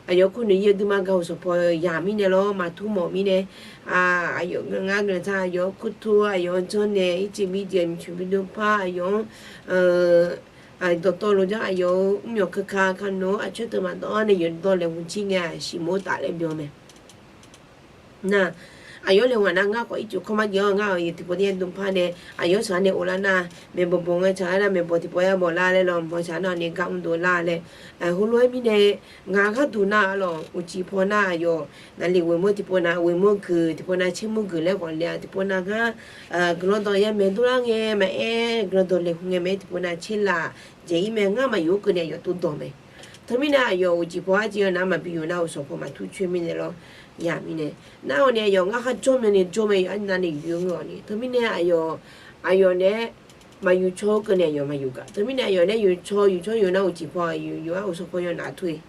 aqyawf-anr kurnoeq-ir-eu duima gaq uqsawq paw yaq mirnae lawr, maqtur mawf mirnae, aqyawf ngar guiqlanq shar aqyawf-anr kurtur aqyawf-anr janrnaeq ircif bideuq miqcoeq bidov par aqyawf-anr dawqtawvluf janr aqyawf-euq mrmyawq keuka kanoeq-awr aqcoer teu maqdawv-anr nae yawqdawq laeqhmq jir ngae-aq siqmof taf laer byan mae. Nar, aqyawf-anr laeqhmq nar ngar khawf ircuf kawr mar jav-awr ngar-awq tiqpawf taef-aer dm par nae aqyawf-anr saq-anr nae of lar nar, maeqbawq bawq ngae tsaq-aer nar maeqbawq tiqpawf-aer bawq lar laer lawr, mawq saq nar nae gar mr dov lar laer. Heulof-aer mirnae, ngaq gharduq nar arlawq uqcif paw nar aqyawf naqlif ghoeq mawr tiqpawf nav ghoeq mawr geuf tiqpawf nav tser mawr geuf laer ghawqle-a tiqpawf nav ngar guiqlanq dawq yamaeq dov lar ngae maqaer, guiqlanq dawq laeqhmq ngae maqaer tiqpawf nav tser laf dzaeq-ir mae. Ngar maqyuf-anr keuvni aqyawf tov dawq mae. Teumirnae aqyawf uqcif paw arjir-eu nar maqbi yuf nar uqsawq paw maqtur coer mirnae lawr, yaq mirnae. Nar-awq ni aqyawf ngar khar jawr myani jawr mae, yawf arnavni yuf-eu ngeur-awq ni. Teumirnae aqyawf, aqyawf naeq-aer maqyuf caw-eu keuvni aqyawf maqyuf gaq. Teumirnae aqyawf naeq-aer yuf caw yuf caw yuf nar uqcif paw yuf yuf-ar uqsawq paw yawnav tur-e.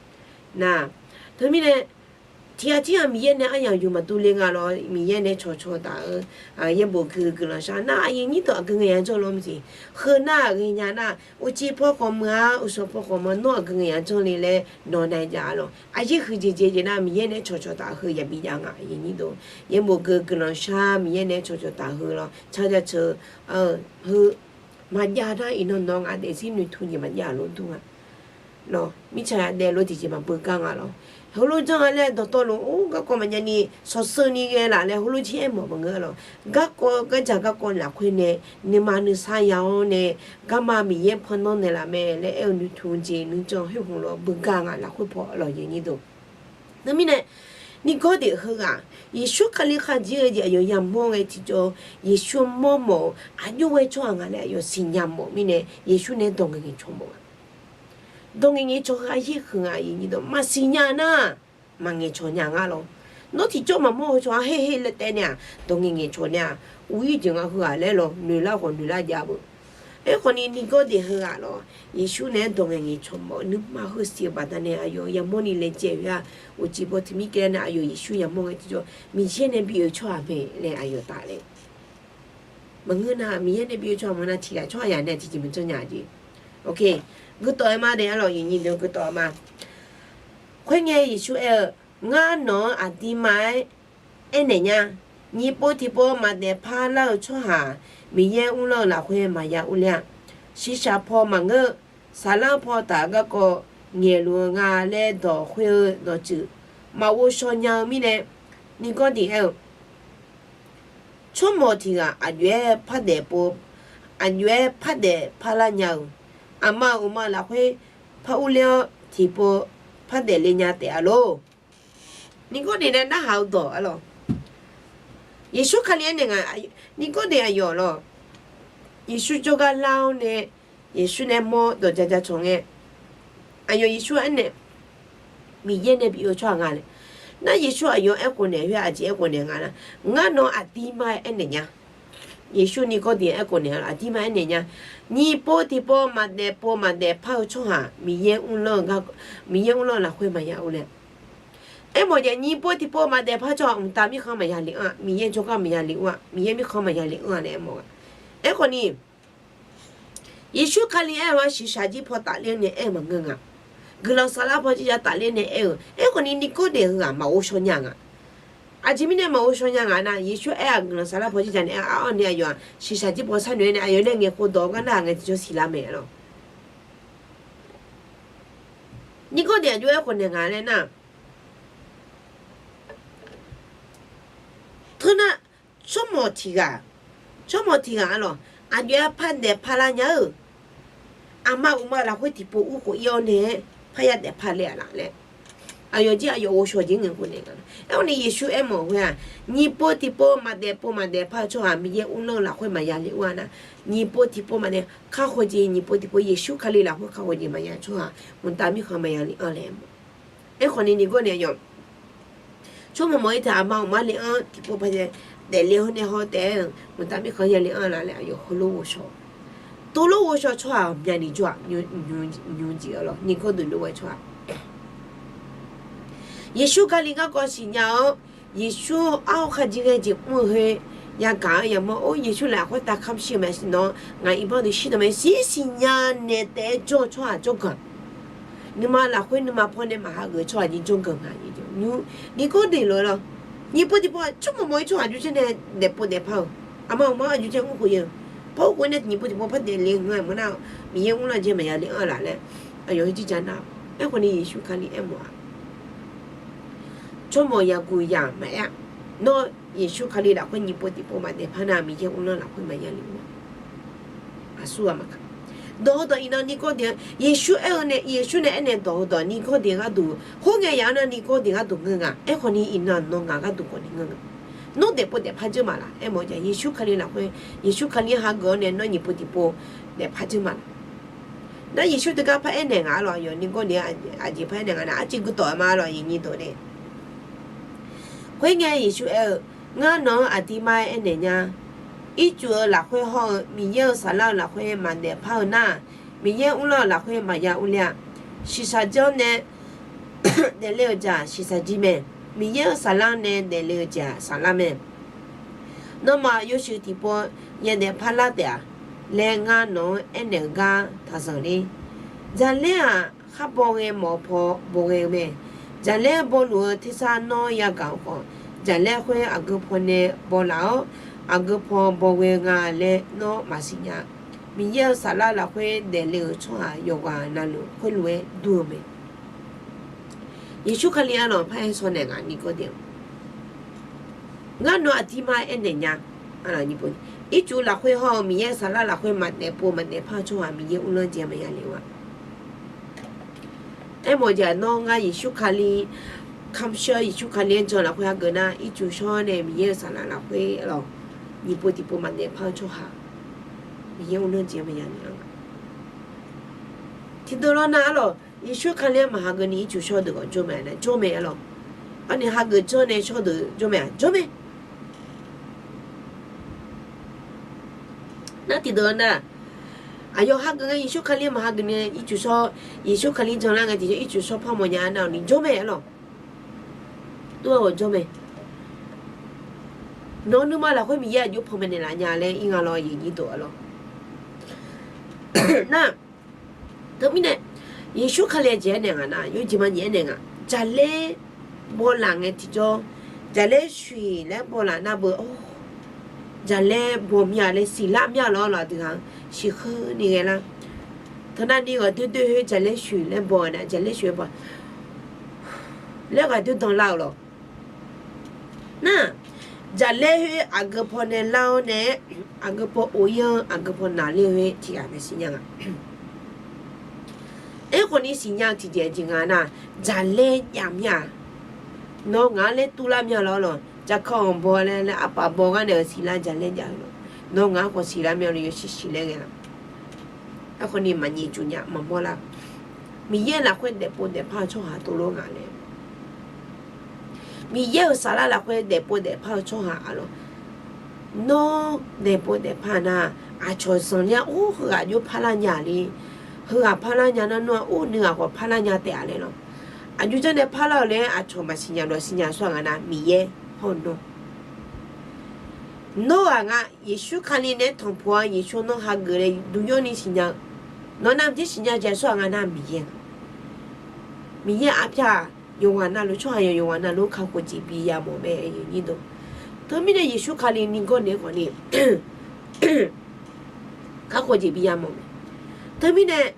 Nar, teumirnae tiqghaq tirghaq Miqyaer nae aryaq yuf maqdur le nga lawr, Miqyaer nae cawqcawq taf-eu yaerbof gui guiqlanq shar nar aqyuif nyir dawq aqgeu ngae ya janr lawr maqsiq. Heu nar-aq ghaenya nar, uqcif paw khawf meuq-a uqsawq paw khawf meuq-a nawr aqgeu ngae ya janr le laer nawq nav jav-a lawr. Aqyaer huiqdzaeq dzaeq jeq nar Miqyaer nae cawqcawq taf heu yabi jav nga aqyuif nyir dawq. Yaerbof gui guiqlanq shar Miqyaer nae cawqcawq taf heu lawr car jaceuq heu maqjav nar iqnan nawq ngaq daefzir noeqtmq jeq maqjav lof dur nga. Lawr mirtsaq yadaef lof tiqjeq maqbeugar nga lawr. Heulof janr nga laer dawqtawvluf-or garkawv maqjav ni sawqseu ni ghae laf laer heulof jir aermawf maqngeur lawr. Garkawv gardzaq garkawv lafkhoer nae nuima nuisar ya-awr nae garma Miqyaer pandanr naeqlaf mae laer aer-eu noeqtmq jeq nuijan khoer hmq lawr beugar nga lafkhoer paw lawr yaeq nyir dawq. Teumirnae Niqgawrdeq heughaq Yeqsur Kali khavjir ghae jeq aqyawf yamawr ngae tiqjawr Yeqsur mawrmawf-eu aqjox ghae tsawrhaq nga laer aqyawf siqnya mawf mirnae Yeqsur nae dawq ngaeq ngaeq caw mawf nga. Dawq ngaeq ngaeq caw heu aqyaer huiq nga aqyuif nyir dawq maqsiq nya nar maqngaeq cawq nya nga lawr. Nawr tiqjawr maqmawr heu cawq-a her her laer taev nae-aq dawq ngaeq ngaeq cawq nae-aq uq-ir jeq nga heu-aq laer lawr noeqlar khawf noeqlar jav beu. Aerkhawf ni Niqgawrdeq heughaq lawr Yeqsur nae-aer dawq ngaeq ngaeq caw mawf-eu nuima heu siq-eu baqdanae aqyawf yamawr ni laejae-eu-a. Uqcif paw tiq mir kaer nae aqyawf Yeqsur yamawr ngae tiqjawr Miqyaer nae bi oe tsawrhaq mae laer aqyawf taf le. Maqngeur nar Miqyaer nae bi oe tsawrhaq maqngeur nar tiqghaq tsawrhaq yaq nae tiqjeq maqjanr nya jeq. Guitawf-aer ma dae arlawq yaeq nyir deuq guitawf-aer ma. Khoerngae Yeqsur aer-eu, Ngar nawq-anr aqdirma-aer aernaeq nya. Nyiq pov tiqpov maqdaef parlar-eu tsawrhaq Miqyaer mrlanr-eu lafkhoer maqya urler-a. Shiqshaq paw maqngeur. Saflar paw taf-eu garkawv ngaeqluf-eu nga laer dawq khoer-eu dawqtsuif maqghovshaw nya-eu mirnae, Niqgawrdeq aer-eu, Tsawrmawq tiq ghaq aqjox-aer pardaef pov, aqjox-aer pardaef parlar nya-euq, aqma-euq uqma lafkhoer par urler-awr tiqpov pardaef le nya taef-a lor. Niqgawrdeq nae narhaq-eu dawq arlawq. Yeqsur Kali aernaeq nga, Niqgawrdeq aqyawf lawq. Yeqsur jawrgar lar-awr nae, Yeqsur nae mawr dawq ja ja cawq ngae, aqyawf Yeqsur aernaeq, Miqyaer nae bi oe-eu tsawrhaq nga laer. Nar Yeqsur aqyawf aerkhof naeq khoer aqjeq aerkhof naeq nga nar, Ngar nawq-anr aqdirma-aer aernaeq nya. Yeqsur Niqgawrdeq aerkhof naeq-a aqdirma aernaeq nya. Nyiq pov tiqpov maqdaef pov maqdaef par-eu tsawrhaq Miqyaer mrlanr-eu gar, Miqyaer mrlanr-eu lafkhoer maqya urler-a. Aermawf jeq nyiq pov tiqpov maqdaef par tsawrhaq mqtav mirkhanq maqya le anr-a, Miqyaer jawrgar maqya le ur-a, Miqyaer mirkhanq maqya le anr-a laer aermawf-a. Aerkhawf ni Yeqsur Kali aer-eu-aq shiqshaq jir paw tafler nae aer-eu maqngeur nga. Guiqlanq saflar paw jir ja tafler nae aer-eu. Aerkhawf ni Niqgawrdeq heughaq maqghovshaw nya nga. Aqjeq mirnae maqghovshaw nya nga nar, Yeqsur aer-aq guiqlanq saflar paw jir ja nae aer-a, arni aqyawf-aq shiqshaq jir paw sharnoeq-aer nae aqyawf nae ngaeqkhof dawq-eu gar nar ngae tiqjawr siqlar mae lawq. Niqgawrdeq aqjox aerkhof naeq nga laer nar, teunar, tsawrmawq tiq ghaq, tsawrmawq tiq ghaq arlawq, aqjox-aer pardaef parlar nya-euq, aqma uqma lafkhoer tiqpov urkhof ir-awr nae-aer parya daef parler-a laf laer. Aqyawf jir aqyawf ghovshaw jeq ngaeqkhof naeq nga. Aerkhawf ni Yeqsur aermawf khoer-aq, nyiq pov tiqpov maqdaef pov maqdaef par-eu tsawrhaq Miqyaer mrlanr-eu lafkhoer maqya le ur-a nar, nyiq pov tiqpov maqdaef kakhof jeq nyiq pov tiqpov Yeqsur Kali lafkhoer kakhof jeq maqya tsawrhaq mqtav mirkhanq maqya le anr laer aermawf. Aerkhawf ni Niqgawr naeq-aq, tsawrmawq mawq-ir taq aqma uqma le-anr tiqpov paq daefle-awr nae haw taef-aer-euq mqtav mirkhanq yale-anr laf laer aqyawf heulof ghovshaw, tov lof ghovshaw tsawrhaq myavni jawr-aq, nymr jeq-awr lawr, Niqgawr deuq lof-aer tsawrhaq Yeqsur Kali garkawv siqnya-awr, Yeqsur arhu kharjir ghae jeq mr-eu khoer, yagaq-anr yamawr, or, Yeqsur lafkhoer tavkamq shir-eu mae siqnan, ngaq iqbax deuq shir dawq mae siq, siqnya naeq taef-aer jawr-eu tsawrhaq jawrganq, nuima lafkhoer nuima paw nae maqhageuf-eu tsawrhaq jir jawrganq nga. Nymr, Niqgawr daeq lof-aer lawr, nyiq pov tiqpov-aq tsawrmawq mawq-ir tsawrhaq aqjox janr nae daefpov daefpar-euq, aqma uqma aqjox janr mr khof ya-eu, par khof nae nyiq pov tiqpov par daefle nga-aer mawrnar-awr, Miqyaer uvlanr jeq maqya le-anr laf laer aqyawf-aer jirja nar-awq. Aerkhawf ni Yeqsur Kali aermawf-aq, tsawrmawq yaqguq yaq maqaer-a. Nawr Yeqsur Kali lafkhoer nyiq pov tiqpov maqdaefpar nar, Miqyaer uvlanr lafkhoer maqya le-a. Aqsur ghaq maqkaq. Dawq heudawq iqnan Niqgawr daeq-anr Yeqsur aer-eu nae, Yeqsur nae aernaeq dawq heudawq Niqgawr daeq gharduq, khoerngae yaq-anr nar Niqgawr daeq gharduq ngeur nga. Aerkhawf ni iqnan nawr ngaq gharduq khawf ni ngeur nga. Nawr daefpov daefpar dzeur ma laf? Aermawf-eu jeq Yeqsur Kali lafkhoer, Yeqsur Kali-anr hageuf-awr nae nawr nyiq pov tiqpov daefpar dzeur ma laf? Nar Yeqsur teugar par aernaeq nga-a lawq, aqyawf Niqgawr daeq-anr aqjeq par aernaeq nga nar, arciv guirdawq-aer ma lawq, yaqnyir dawq nae. Khoerngae Yeqsur aer-eu, Ngar nawq-anr aqdirmar-aer aernaeq nya, ircuf-eu lafkhoer hawr-eu Miqyaer-euq saflar-eu lafkhoer maqdaefpar-eu nar, Miqyaer uvlanr-eu lafkhoer maqya urler-a. Shiqshaq janr nae daefle-euq jeq-aq shiqshaq jir mae. Miqyaer-euq saflar nae daefle-eu jeq-aq saflar mae. Nawmaf yawshuif tiqpov yadaef parlar taef-a laer ngar nawq-anr aernaeq-eu gar taqzanq ler. Jaqlaer-aq, khar baw ghae mawf-eu paw baw ghae-eu mae. Jaqlaer bawluf-eu tersar nawr yagaq-eu khawf, jaqlaer khoer aqgeu paw nae bawlaf-awr, aqgeu paw baw ghae-eu nga laer nawr maqsiq nya. Miqyaer-euq saflar lafkhoer daefle-euq tsawrhaq yawqghaq navluf khoerlof-aer dur-eu mae. Yeqsur Kali-anr lawq par aer shaw naeq nga, Niqgawr daeq-anr, Ngar nawq-anr aqdirmar aernaeq nya, ircuf lafkhoer hawr-eu Miqyaer-euq saflar lafkhoer maqdaefpov maqdaefpar-eu tsawrhaq Miqyaer uvlanr jeq maqya le-a. Aermawf-eu jeq-aq, nawr ngar Yeqsur Kali kamq shir-awr Yeqsur Kali-anr jan lafkhoer hageuf nar, ircuf shawr nae Miqyaer-euq saflar lafkhoer lawq, nyiq pov tiqpov maqdaefpar-eu tsawrhaq Miqyaer uvlanr jeq maqya le-a. Tiqdeuq lawr nar-a lawq, Yeqsur Kali-anr maqhageuf ni ircuf shawr deuq khawf jawr mae-a, jawr mae-a lawq. Arni hageuf janr nae shawr deuq jawr mae-a, jawr mae. Nar tiqdeuq nar, aqyawf hageuf ngae Yeqsur Kali-anr maqhageuf ni ircuf shawr, Yeqsur Kali-anr janlar ngae tiqjawr ircuf shawr par mawf nya-a nar-awq ni jawr mae-a lawq. Tov-aer ghawq jawr mae. Nawq-eu nuima lafkhoer Miqyaer aqjox panmaeq naeqlaf nya laer ir nga lawr, yaqnyir dawq-a lawq. Nar, teumirnae, Yeqsur Kali-anr jeq aernaeq nga nar, yawjeq ma jeq aernaeq nga. Jaqlaer bawlaf ngae tiqjawr, jaqlaer shuiq laer bawlaf nar beu, jaqlaer baw mir-a laer siqlar mir-a lawr lawq, aqdui ghaq-anr siqkheur ni ghae lar. Teunav ni ghaqdoer doer khoer jaqlaer shuiq laer baw-a nar, jaqlaer shuiq laer baw laer ghaqdoer danlar-eu lawq. Nar, jaqlaer khoer aqgeu paw nae lar-awr nae, aqgeu paw of-ir-anr aqgeu paw naqler-eu khoer tiqghaq nae siqnya nga. Aerkhawf ni siqnya-eu tiqjeq jeq nga nar, jaqlaer jav mir-a. Nawr ngaq-anr laer turlar mir-a lawr lawq, jaqkawv-anr baw laer laer arpaf baw gar nae-euq siqlar jaqlaer jav-eu lawq. Nawr ngaq-anr khawf siqlar mir-a lawr, yawshuif shuif laer ghae laf. Aerkhawf ni maqnyiq cuf nya maqmawr lar. Miqyaer lafkhoer daefpov daefpar-eu tsawrhaq tov lof nga laer. Miqyaer-euq saflar lafkhoer daefpov daefpar-eu tsawrhaq-a lawq. Nawr daefpov daefpar nar, aqcawq zanqler-a or heughaq jov parlar nya le. Heughaq parlar nya nar nawr-a or nuighaq khawf parlar nya taef-a laer lawq. Aqjox janr nae parlar-eu laer aqcawq maqsiqnya dawq siqnya tsawrhaq nga nar Miqyaer hawr-eu nawr. Nawr ghaq nga Yeqsur Kali nae tanqpuq-a, Yeqsur nawr hageuf laer duq yawr ni siqnya-eu, nawq navmaqtser siqnya jeq tsawrhaq nga nar Miqyaer nga. Miqyaer arpyar yawqghaq navluf tsawrhaq yawqghaq navluf kakhof jeq bi yamawf mae. Teumirnae Yeqsur Kali ni gawr naeq-aer khawf ni kakhof jeq bi yamawf mae. Teumirnae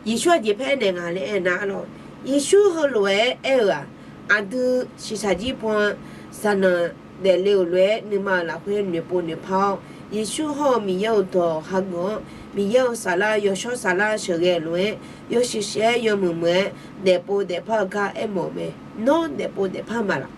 Yeqsur aqjeq paer naeq nga laer aernar-a lawq, Yeqsur heulof-aer aer-euq-aq, aqdui shiqshaq jir paw-a, saqnanq daefle-euq lof-aer nuima-euq lafkhoer noeqpov noeqpar-awr, Yeqsur hawr-eu Miqyaer-euq dawq hageuf-awr, Miqyaer-euq saflar yawshawr saflar sheuqghae-eu lof-aer yawshuif shuif-aer yawmuiq muiq-aer daefpov daefpar-eu gar aermawf-eu mae. Nawr daefpov daefpar ma laf?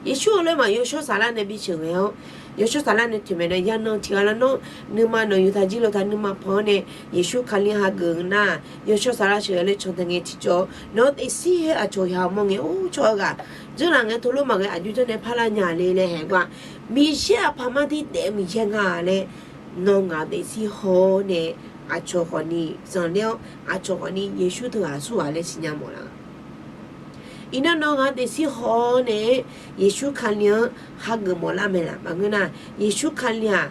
Yeqsur-euq lof-aer maq yawshawr saflar nae bi sheuqghae-awr, Yawshawr Saflar nae toeqmaeq nae yanan tiqghaq lar nawr nuima nawq yuf taq jir lof taq nuima pan-anr nae Yeqsur Kali hageuf-eu nar, yawshawr saflar sheuqghae laer can tae ngae tiqjawr nawq-eu daefzir-aer aqcawq yamawr ngae or tsawrhaq ghaq dzeurlaf ngae tov lor maqghae aqjox janr nae parlar nya le laer haeq gar, Miqyaer-aq paqmar dir daef-eu Miqyaer nga laer nawq ngaq daefzir haw-awr nae aqcawq khawfni zanqler-awr aqcawq khawfni Yeqsur teughaq aqsurghaq laer siqnya mawf laf-a. Iqnan nawq ngaq daefzir haw-awr nae Yeqsur Kali-anr hageuf mawflar mae laf maqngeur nar, Yeqsur Kali-aq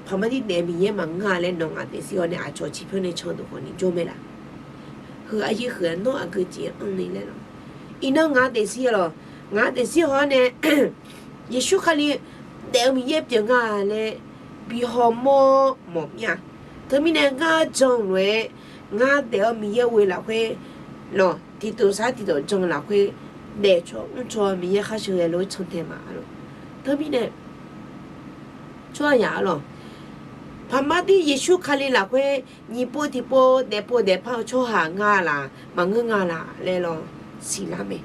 paqmar dir daef-eu Miqyaer maqngeur-a laer nawq ngaq daefzir haw nae aqcawq ciqpyawr nae can deuq khawfni jawr mae laf. Heu aryaer huiq-a nawr aqgeu jeq-anr anr ni laer lawq. Iqnan ngaq daefzir lawq, ngaq daefzir haw-awr nae Yeqsur Kali daef-eu Miqyaer pyeuf nga laer bi hawmawr mawf mir-a. Teumirnae ngar jan-eu lof-aer ngar daef-eu Miqyaer ghoe lafkhoer lawq, tiqtawf sar tiqtawf jan-eu lafkhoer daefcaw mrcaw Miqyaer khar sheuqghae lof-aer can tae ma lawq. Teumirnae tsawrhaq yaq-a lawq, paqmar dir Yeqsur Kali lafkhoer nyiq pov tiqpov daefpov daefpar-eu tsawrhaq nga laf maqngeur nga laf laer lawq siqlar mae.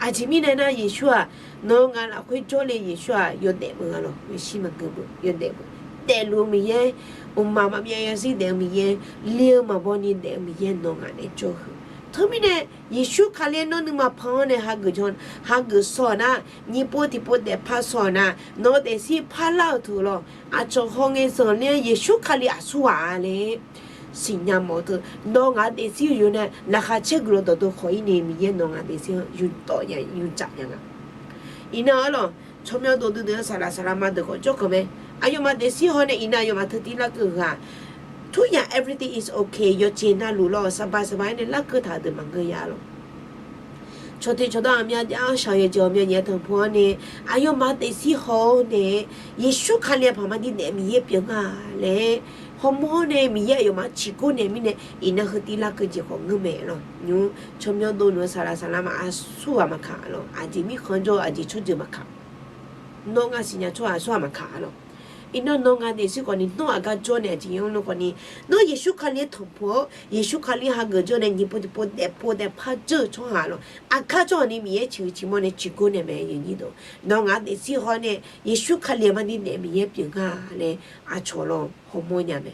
Aqjeq mirnae nar Yeqsur-aq nawq-eu ngaq lafkhoer jawrle Yeqsur-aq yawdaef beu-a lawq, yawshir maqgeu beu yawdaef beu. Daefluf-eu Miqyaer, mqmaq maqbyav yarzir daef-eu Miqyaer, li-eu maqbaw ni daef-eu Miqyaer nawq ngaq nae jawr-eu. Teumirnae Yeqsur Kali-aer nawr nuima pan-awr nae hageuf jan, hageuf shaw-euq nar, nyiq pov tiqpov daefpar shaw-euq nar, nawq-eu daefzir parlar-eu teu lawq, aqcawq hawngae zanqler-aer Yeqsur Kali aqsurghaq-a laer siqnya mawf-eu teu, nawq ngaq daefzir-eu yawf nae laqkhaq caer guiqlanq dawqdeuq khawf-ir ni Miqyaer nawq ngaq daefzir-anr yutawf nya yujaf nya nga. Iqnan-a lawq, tsawrmyanr dov duidui-anr saqlaq saqlaq ma deuq khawf jawrkawq mae. Aqyawfmaf daefzir haw nae iqnan aqyawfmaf teu tir larkeuv ghaq ทุกอย่าง everything is okay yawceq navluf lawr saqbaq saqbaq-aer nae larkeuv taq-eu deuq maqngeur ya lawq. Cawqteq cawqdawr aqmyan jav-anr shaqyaeq jeq ghawqmya nyaef tanqpuq-anr nae aqyawfmaf daefzir haw-awr nae Yeqsur Kali-aq paqmar dir daef Miqyaer pyeuf nga laer hawmawr-awr nae Miqyaer aqyawfmaf ciqgor naeq mirnae iqnan heu tir larkeuv jeq khawf ngeur mae lawq. Nymr tsawrmyanr dovluf-eu saqlaq saqlaq ma aqsurghaq maqkaq lawq, aqjeq mirkhanq jawr-eu aqjeq tsawrjeuq maqkaq. Nawr ngar siqnya tsawrhaq aqsurghaq maqkaq lawq. Iqnan nawq ngaq daefzir khawfni nawr aqgar jawr nae aqjeq yanr lo khawfni, nawr Yeqsur Kali-aer tanqpuq-awr Yeqsur Kali hageuf jawr nae nyiq pov tiqpov daefpov daefpar jawr-eu tsawrhaq lawq, aqgar jawr-awq ni Miqyaer ciqhuiq ciqmawr nae ciqgor nae mae yawnyir deuq. Nawq ngaq daefzir haw nae Yeqsur Kali-aq mar dir daef Miqyaer pyeuf nga laer aqcawq lawq hawmawr nya mae.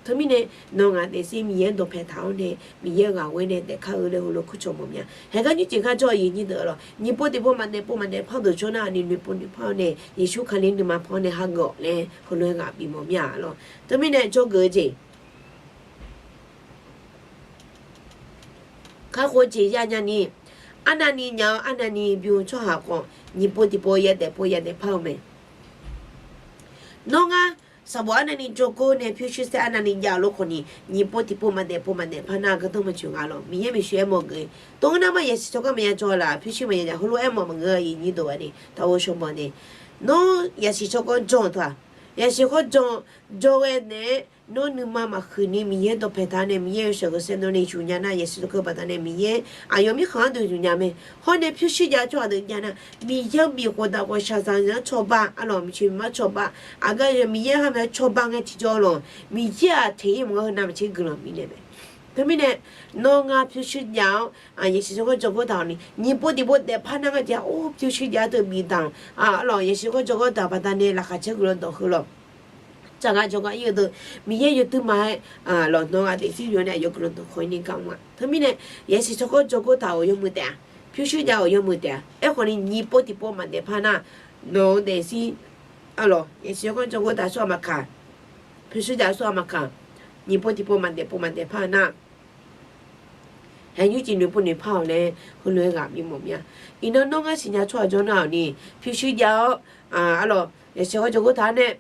Teumirnae nawq ngaq daefzir Miqyaer-anr dawqpae taq-awr nae Miqyaer ghaq ghoer nae daefkar-eu laer heulof kurcawq mawf mya. Haeqgar nymrjeq gar jawr-eu yawnyir deuq lawq, nyiq pov tiqpov maqdaef pov maqdaef par deuq jawr nar ni noeqpov noeqpar-awr nae Yeqsur Kali nuima pan-awr nae hageuf-awq laer heulof-aer ghaq bif mawf mya lawq. Teumirnae dzawgeuf-eu jeq kakhof-eu jeq yanya ni, arnavni nya-eu arnavni bym-eu tsawrhaq khawf nyiq pov tiqpov yadaef pov yadaef par-eu mae. Nawr ngar sanqbof arnavni jawrgor nae pyurshuir saer arnavni jav-eu lof khawfni nyiq pov tiqpov maqdaef pov maqdaef par nar gardanr maqtsoeq nga lawq. Miqyaer maeqshi aermawf geuf-eu tov-anr nar ma yasiq tsawrganr maqya jawr laf pyurshuir maqya jaq heulof aermawf maqngeur-a yawnyir deuq-a ni taqghov shawbanq nae. Nawr yasiq tsawrganr jawr-eu teu-aq, yasiq tsawrganr jawr-eu jawr ghae naeq-aer nawr nuima maqhuiq ni Miqyaer dawqpae taq nae Miqyaer yawshaef ghawqsaer dawr nae yufnya nar yasiq tsawrganr baqdanae Miqyaer aqyawf mirkhanq-anr deuq yufnya mae. Hawr nae pyurshuir jav-eu tsawrhaq deuq jav nar Miqyaer-anr bif khofdaq khawf shaqzanq-anr cawba arlawq maqtsoeq maqmar cawba. Aqgar Miqyaer-anr ha mae-aer cawba ngae tiqjawr lawq Miqyaer-aq teq-ir maqngeur heu navmaqtser guiqlanq bifnaeq mae. Teumirnae nawr ngar pyurshuir jav-awr yasiq tsawrganr jawrgor taq-awq ni nyiq pov tiqpov daefpar nar ngar jeq-a or pyurshuir jav-awr teu bifdanq arlawq yasiq tsawrganr jawrgor taq baqdanae laqkhaq caer guiqlanq dawq heulof tsaq gar jawrgar ir-eu deuq Miqyaer yawduir ma-aer lawq nawq ngaq daefzir yawf nae aqyawf guiqlanq dawq khawf-ir ni gar mr-a. Teumirnae yasiq tsawrganr jawrgor taq-euq yawmuiq taef-a, pyurshuir jav-euq yawmuiq taef-a. Aerkhawfni nyiq pov tiqpov maqdaef par nar nawq-eu daefzir arlawq yasiq tsawrganr jawrgor taq-eu tsawrhaq maqkaq, pyurshuir jav-eu tsawrhaq maqkaq, nyiq pov tiqpov maqdaef pov maqdaef par-eu nar haeq nymrcif noeqpov noeqpar-awq laer heulof-aer ghaq bif mawf mya. Iqnan nawr ngar siqnya tsawrhaq jawr nar-awq ni pyurshuir jav-awr arlawq yasiq tsawrganr jawrgor taq-awr nae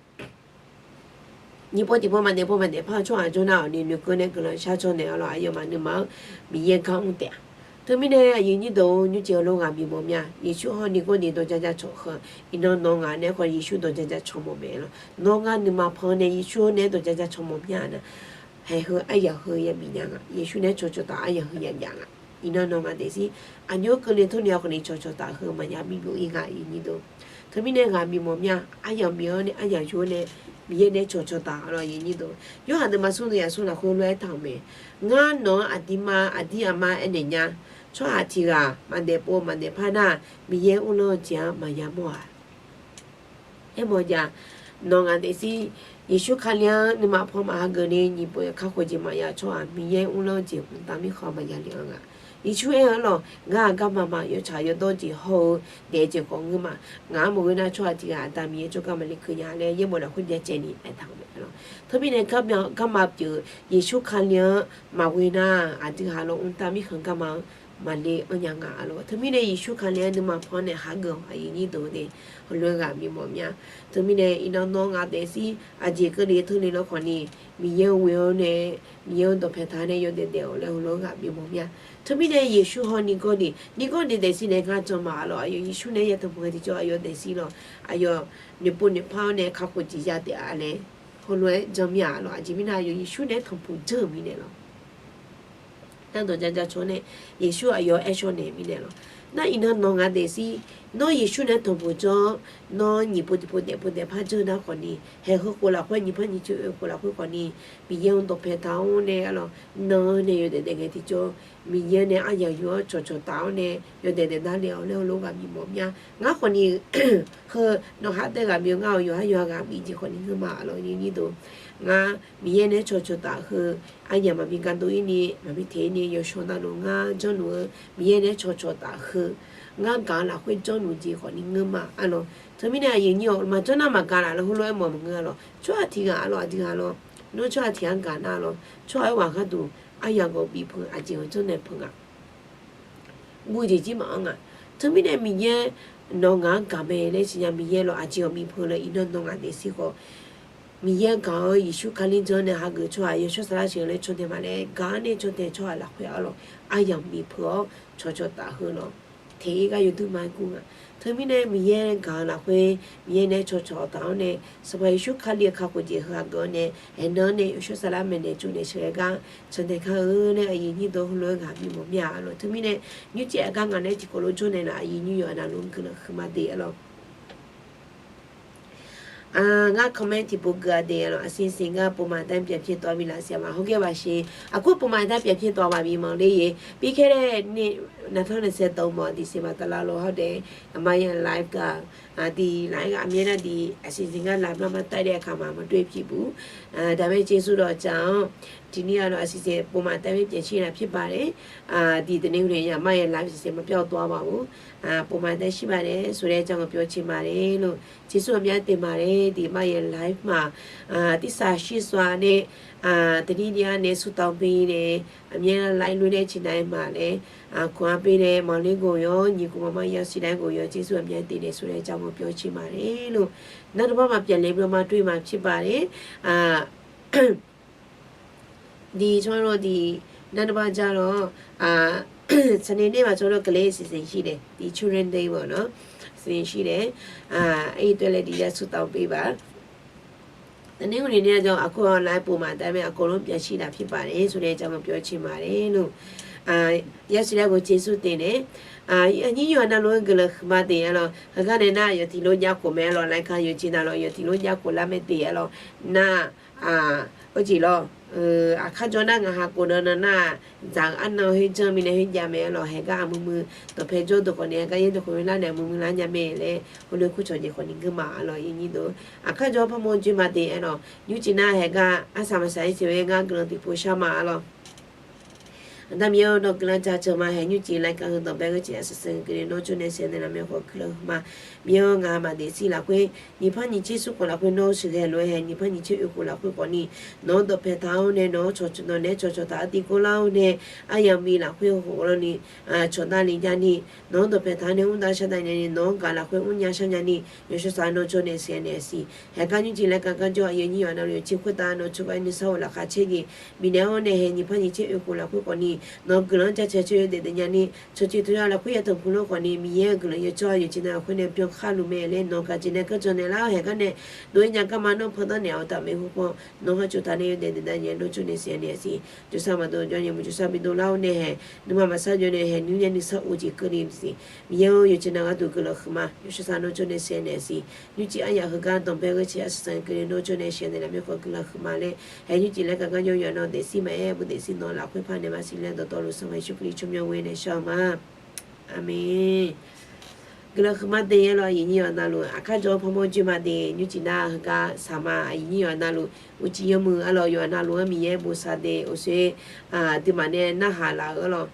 nyiq pov tiqpov maqdaef pov maqdaef par-eu tsawrhaq jawr nar-awq ni noeqkeuv nae guiqlanq shar caw naeq arlawq aqyawfmaf nuima-anr Miqyaer gar mr taef-a. Teumirnae aqyuif nyir deuq-or nymrcif heulof ghaq bif mawf mya. Yeqsur hawr ni gawrni dawq jaja cawq heu iqnan nawq ngaq nae khawf Yeqsur dawq jaja caw mawf mae lawq. Nawr ngar nuima pan nae Yeqsur-anr nae dawq jaja caw mawf mya nar haeq heu aryaq heu yabif nya nga. Yeqsur nae-aer cawqcawq taf aryaq heu yajaf nga. Iqnan nawq ngaq daefzir aqnymr keuvle tawrni-a khawfni cawqcawq taf heu maqya bif byov-ir nga yawnyir deuq. Teumirnae ghaq bif mawf mya. Aryamq bif-awr nae aryamq yur nae Miqyaer nae cawqcawq taf arlawq yawnyir deuq. Yorhaq deuvma smr deuq yaq smr lafkhoer lof-aer taq-euq mae. Ngar nawq-anr aqdirma aqdir aqma aernaeq nya. Tsawrhaq tiq ghaq maqdaef pov maqdaef par nar Miqyaer uvlanr-eu jeq-anr maqya mawr-aq Aermawf-eu jeq-aq, nawq ngaq daefzir Yeqsur Kali-anr nuima pan maqhageuf ni nyiq pov kakhof jeq maqya tsawrhaq Miqyaer uvlanr-eu jeq mqtav mirkhanq maqya le-anr nga. Yeqsur aer-eu lawq, ngar-aq garma ma, yawtsaq yawdawr jeq hawr-eu daef jeq khawf ngeur ma. Ngaq-anr maqghoe nar tsawrhaq tiq ghaq Aqda Miqyaer jawrgar maqle keuv nya laer yaerbof lafkhoer byacaevni aertaq-euq mae lawq. Teumirnae garma pyeuf Yeqsur Kali-anr maqghoe nar aqdui haq lawq mqtav mirkhanq garma-anr maqle anr nya nga lawq. Teumirnae Yeqsur Kali-anr nuima pan nae hageuf-awq aqyuif nyir deuq-eu de, heulof-aer ghaq bimawf mya. Teumirnae iqnan nawr ngaq daefzir aqjeq keuvle teule lawr khawfni Miqyaer-eu ghoe-awr nae Miqyaer-eu dawqpae taq-awr nae yawdaef daef-awq laer heulof-aer ghaq bimawf mya. Teumirnae Yeqsur hawni gawrni ni gawrni daefzir nae ngar jan ma lawq. Aqyawf Yeqsur nae yatanq puq ghae tiqjawr aqyawf daefzir lawq. Aqyawf noeqpov noeqpar-awr nae kakhof jeq ya taef-a laer heulof-aer jan mir-a lawq. Aqjeq mirnae aqyawf Yeqsur nae tanqpuq janr-euq mirnae lawq. Nar dawq ja ja caw nae Yeqsur aqyawf-anr aer shawr naeq mirnae lawq. Nar iqnan nawq ngaq daefzir, nawr Yeqsur nae tanqpuq janr-awr, nawr nyiq pov tiq pov daef pov daef par janr nar khawfni, haeq heu khof lafkhoer nyiq par nyiq coer oe khof lafkhoer khawfni, Miqyaer-anr dawqpae taq-awr nae arlawq, nan-anr nae yawdaef daef ngae tiqjawr, Miqyaer nae aryamq yur-awr cawqcawq taf-awr nae yawdaef daef dar le-awq laer heulof ghaq bimawf mya. Ngar khawfni heu nawq khar taef ghaq bif-eu ngar-awq yawqhar yawqha ghaq bif jeq khawfni ngeur ma lawq. Ngar Miqyaer nae cawqcawq taf heu aryamq maqbi gardov-ir ni maqbi teq-ir ni yawshawr navluf ngar janrluf-eu Miqyaer nae cawqcawq taf heu ngar gaq-eu lafkhoer janrluf jeq khawfni ngeur ma arlawq. Teumirnae aqyuif nyir-awq maqjanr nar maqgaq laf laer heulof-aer mawf maqngeur-a lawq. Tsawrhaq tiq ghaq arlawq aqdui ghaq lawq. Nawr tsawrhaq tiq ghaq gaq nar lawq, tsawrhaq-aer ghaq gharduq aryamq gawq bif peuq aqjeq-anr janrnaeq peuq nga. Guv jeq jir maqanr nga. Teumirnae Miqyaer nawq ngaq-anr gaq mae laer siqnya Miqyaer lawq aqjeq-awq bif peuq laer iqnan nawq ngaq daefzir khawf, Miqyaer gaq-awr Yeqsur Kali janr nae hageuf tsawrhaq yawshawr saflar sheuq laer caw tae ma laer gaq-anr nae caw tae tsawrhaq lafkhoer arlawq aryamq bif peuq-awr cawqcawq taf heu lawq. Teq-ir gar yawduq ma-aer gur nga. Teumirnae Miqyaer gaq-eu lafkhoer Miqyaer nae cawqcawq taf-awr nae Sanqpaq Yeqsur Kali-euq kakhof jeq heu hageuf-awr nae aernan-anr nae yawshawr saflar maeqnaeq tsovnaeq sheuqghae gar cantae kar-eu laer aqyuif nyir dawq heulof-aer ghaq bimawf mya arlawq. Teumirnae nymrcif aqgar ngaq nae tiqkawv lof jawr naeq laf aqyuif nyir yawqha navluf-anr guiqlanq huiqma de arlawq. Ngar comment tiqpov guiqlanq de arlawq. Aqsiq siq ngar povmaf taef-aer pyaeq pyaeq tawv-a bi laf siq-a ma hawr gaer baqsheq. Aqkur povmaf taef-aer pyaeq pyaeq tawv-a baf bi mawf ler-ir. Bi kaer laer ni naqtanr nae saeqtawv mawf-a diq siq ma tavlar lof hawr daef-aer aqma ya live gar aqdui laf-aer ghaq myaer nar diq aqsiq siq ngar laf nar ma taef-aer daef kaq ma maqdoer pyeuf buf. Daqmae jeqsur dawqjaq-anr tiqni arlawq aqsiq siq povmaf taef-aer pyaeq shir laf pyaeq baf laer diq daqnae ghaq nae ya ma ya live siq siq maqpyawr tawv-a ma-or. Povmaf taef-aer shir baf laer sawr laer ja ngawq pyawr ciq ma laer lor. Jeqsur aqmyar taef ma laer diq ma ya live ma tirsaq shir sawq-a nae taqni ni-a nae surtaq-eu bi nae aqmyar live lof nae ciqnaeq ma laer aqkawq-a bi nae maqler ghof yawr nyiq khof maqma yasiq laer ghof yawr Jeqsur aqmyar taef nae sawr laer ja ngawq pyawr ciq ma laer lor. Nar dawrbar maqpyaq laer bawr ma doer ma pyeuf baf laer diq tsawrlo diq nar dawrbar ja lor. Saqnae nae ma tsawrlo keuvle siqsiq shir daef diq children day ma nawr siqsiq shir daef. Aer-ir taef laer diq ya surtaq-eu bi baf. Taqni ghaq nae nae jawr aqkur-anr laf-aer povmaf taef-aer mae aqkawq lof pyaeq shir laf pyeuf baf laer sawr laer ja ngawq pyawr ciq ma laer lor. Yasiq laer ghof Jeqsur taef nae aqnyir yawqha navluf-anr guiqlanq huiqma de arlawq. Heugar nae nar yawtiq lof jav khof mae arlawq. Laf ka yawqjeq navluf yawtiq lof jav khof lar mae de arlawq. Nar ur jeq lawr aqkar jawr nar ngaq ha khof nan nan nar dzaq-eu arnan khoer janr mirnae khoer jav mae arlawq. Haeq gar aqmuiq dawqpae jawr deuq khawf nae haeq gar yaer deuq khof-aer lar nae aqmuiq muiq lar nya mae laer heulof kur cawq jeq khawf ni ngeur ma arlawq. Yawnyir deuq aqkar jawr par mawr joer ma de arlawq. Nymrcif nar haeq gar arsaq maqsaq-aer siq-aer ngar guiqlanq tiqpov shar ma arlawq. Aqda Miqyaer-or, nawr guiqlanq jaceuq ma. Haeq nymrcif lafkaq heu dawqbae gheurciq aqsaq sanq keuvle nawr jawr nae saeq naeq laf mae khawf guiqlanq huiqma. Miqyaer-or, ngaq-euq maqdaef shir lafkhoer nyiq par nyiq tser smr khof lafkhoer nawr sheuqghae lof-aer haeq nyiq par nyiq tser oe khof lafkhoer khawfni nawq-anr dawqpae taq-awr nae nawq-anr cawqcawq nawq naeq-aer cawqcawq taq-awr tiqkov lar-awr nae aryamq bi lafkhoer khof lawrni cawqdar le nyani nawq-anr dawqpae taq-awr nae mr dav shar dav nyani nawq-anr gaq lafkhoer mrnya sharnya ni yawshawr saf nawr jawr nae saeq naeq siq. Haeq gar nymrcif lafkaq gar jawr aqyuif aqnyir yawqha navluf yawqjeq khoertav nawr tsov gar nuisar of laqkhaq caer jeq bifnaeq-awr nae haeq nyiq par nyiq tser oe khof lafkhoer khawfni nawq-euq guiqlanq-anr jaceuq caer yawdaef daef nyani cawqjeq tov ya lafkhoer yatanq puq lor khawfni Miqyaer-euq guiqlanq yawjawr-a yawqjeq navluf khoer nae byankar luf mae laer nawq-euq gaqjeq nae kar jan naeq lar-awr haeq gar nae dov-aer nya garma nawr pandanr naeq-awq taf maeqhu paw nawq-euq gharcoq taq nae yawdaef daef dav nya lor jawr nae saeq naeq siq. Jawrsar maqdov jawr nae maqjawrsar bi dov lar-awr nae haeq nuima maqsar jawr nae haeq nymr nya nuisar of jeq keuvni siq. Miqyaer-or, yawqjeq navluf gharduq guiqlanq huiqma. Yawshawr saf nawr jawr nae saeq naeq siq. Nymrcif aryaq heugar dawqbae gheurciq aqsaq sanq keuvle nawr jawr nae saeq naeq laf mae khawf guiqlanq huiqma laer haeq nymrcif lafkaq gar jawr yawqha nawr daefzir maqaer bu daefzir nawq lafkhoer par naeq maqsiq laer dawqtawvluf Sanqpaq Yeqsur Kali tsawrmyanr ghoer nae shar-eu ma. Aqmeq. Guiqlanq huiqma de arlawq, aqyuif nyir yawqha navluf, aqkar jawr-eu parmawr joe ma de, nymrcif nar heugar saqma, aqyuif nyir yawqha navluf, uqcif yawmuiq arlawq, yawqha navluf-anr Miqyaer bosav de, uqshoe, aqduimaf nae narhaq laf-eu arlawq,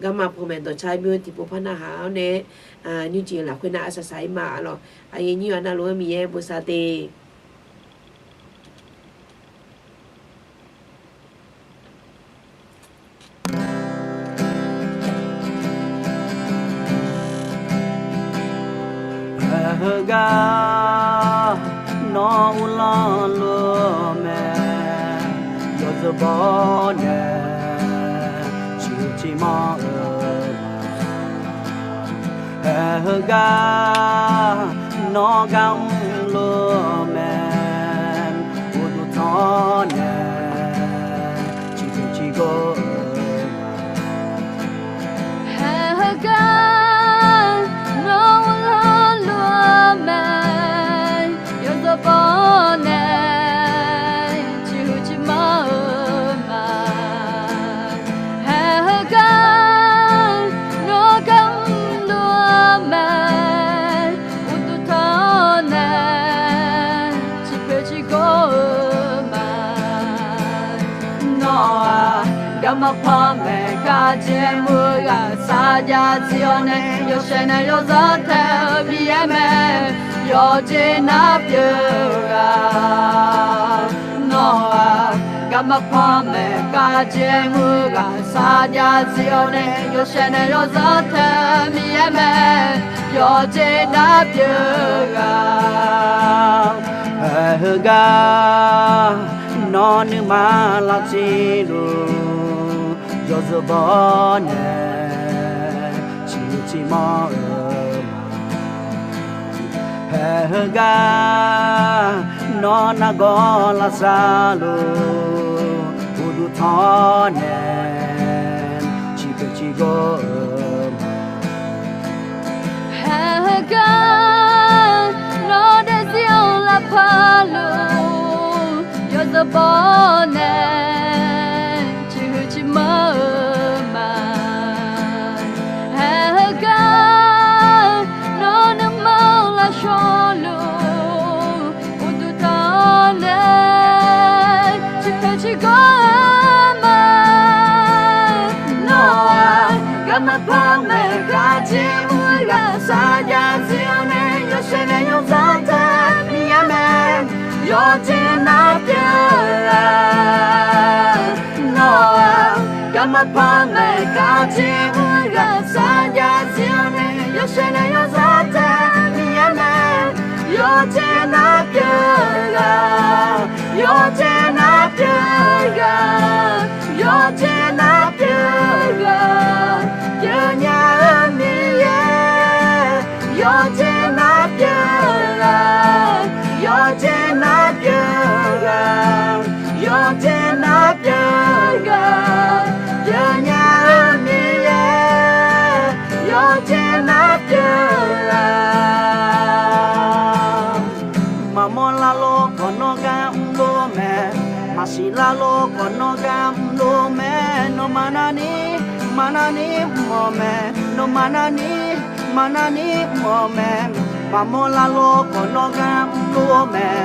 garma panmaeq dawqcar bymr tiqpov par narhaq-awr nae, nymrcif lafkhoer nar arsaq saq-ir ma arlawq, aqyuif nyir yawqha navluf-anr Miqyaer bosav de. Haeq heugar nawr uvlanr lof-eu mae, yawzeu baw-awr nae ciqhuiq ciqmanr-eu ma. Haeq heugar nawr gar mrlof-eu mae, uqduq tanq-awr nae ciqhuiq ciqgor-eu ma. Haeq heugar nawr uvlanr lof-eu mae, yawzeu baw-awr nae ciqhuiq ciqmanr-eu ma. Haeq heugar nawr gar mrlof-eu mae, uqduq tanq-awr nae ciqpoeq ciqgor-eu ma. Nawr-aq, garma panmaeq kharjaer mr-eu ghaq sarjax zir-awr nae, yawshaef nae yawzanr tae-eu Miqyaer mae, yawqjeq nar pyeuf-eu ghaq. Nawr-aq, garma panmaeq kharjaer mr-eu ghaq sarjax zir-awr nae, yawshaef nae yawzanr tae-eu Miqyaer mae, yawqjeq nar pyeuf-eu ghaq. Haeq heugar nawr nuima lavtsuiv luf, yawzeu baw-awr nae ciqhuiq ciqmanr-eu ma. Haeq heugar nawr nargawr lavsav luf, uqduq tanq-awr nae ciqpoeq ciqgor-eu ma. Haeq heugar nawr daefzir-anr lavpar luf, yawzeu baw-awr nae ciqhuiq ciqmanr-eu ma. Haeq heugar nawr nuima lavshawr luf, uqduq tanq-awr nae ciqpoeq ciqgor-eu ma. Nawr-aq, garma panmaeq kharjaer mr-eu ghaq sarjax zir-awr nae, yawshaef nae yawzanr tae-eu Miqyaer mae, yawqjeq nar pyeuf-eu ghaq. Nawr-aq, garma panmaeq kharjaer mr-eu ghaq sarjax zir-awr nae, yawshaef nae yawzanr tae-eu Miqyaer mae, yawqjeq nar pyeuf-eu ghaq. Yawqjeq nar pyeuf-eu ghaq, yawqjeq nar pyeuf-eu ghaq, pyeufnya-eu Miqyaer. Yawqjeq nar pyeuf-eu ghaq, yawqjeq nar pyeuf-eu ghaq, yawqjeq nar pyeuf-eu ghaq, pyeufnya-eu Miqyaer. Yawqjeq nar pyeuf-eu ghaq. Maqmawr larlor khawf nawr gar mrlof mae, maqsiq larlor khawf nawr gar mrlof mae, nawmaf narni, maqnarni mr-awq mae, nawmaf narni, maqnarni mr-awq mae. Maqmawr larlor khawf nawr gar mrlof mae,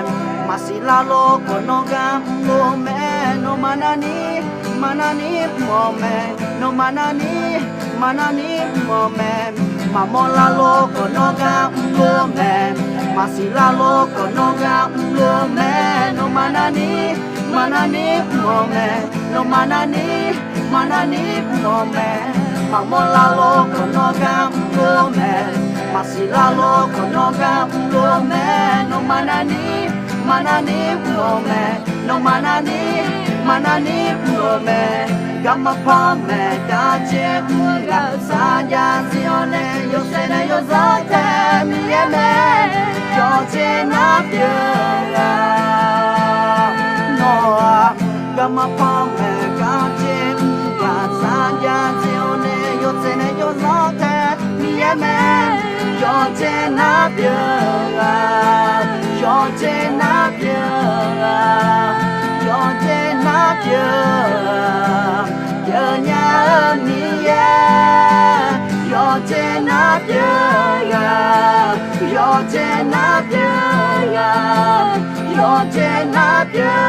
maqsiq larlor khawf nawr gar mrlof mae, nawmaf narni, maqnarni mr-awq mae, nawmaf narni, maqnarni mr-awq mae. Maqmawr larlor khawf nawr gar mrlof mae, maqsiq larlor khawf nawr gar mrlof mae, nawmaf narni, maqnarni mr-awq mae, nawmaf narni, maqnarni mr-awq mae. Maqmawr larlor khawf nawr gar mrlof mae, maqsiq larlor khawf nawr gar mrlof mae, nawmaf narni, maqnarni mr-awq mae, nawmaf narni, maqnarni mr-awq mae. Garma panmaeq kharjaer mr-eu ghaq sarjax zir-awr nae, yawshaef nae yawzanr tae-eu Miqyaer mae, yawqjeq nar pyeuf-eu ghaq. Nawr-aq, garma panmaeq kharjaer mr-eu ghaq sarjax zir-awr nae, yawshaef nae yawzanr tae-eu Miqyaer mae, yawqjeq nar pyeuf-eu ghaq. Yawqjeq nar pyeuf-eu ghaq, yawqjeq nar pyeuf-eu ghaq, pyeufnya-eu Miqyaer. Yawqjeq nar pyeuf Yawqjeq nar pyeuf-a, yawqjeq nar pyeuf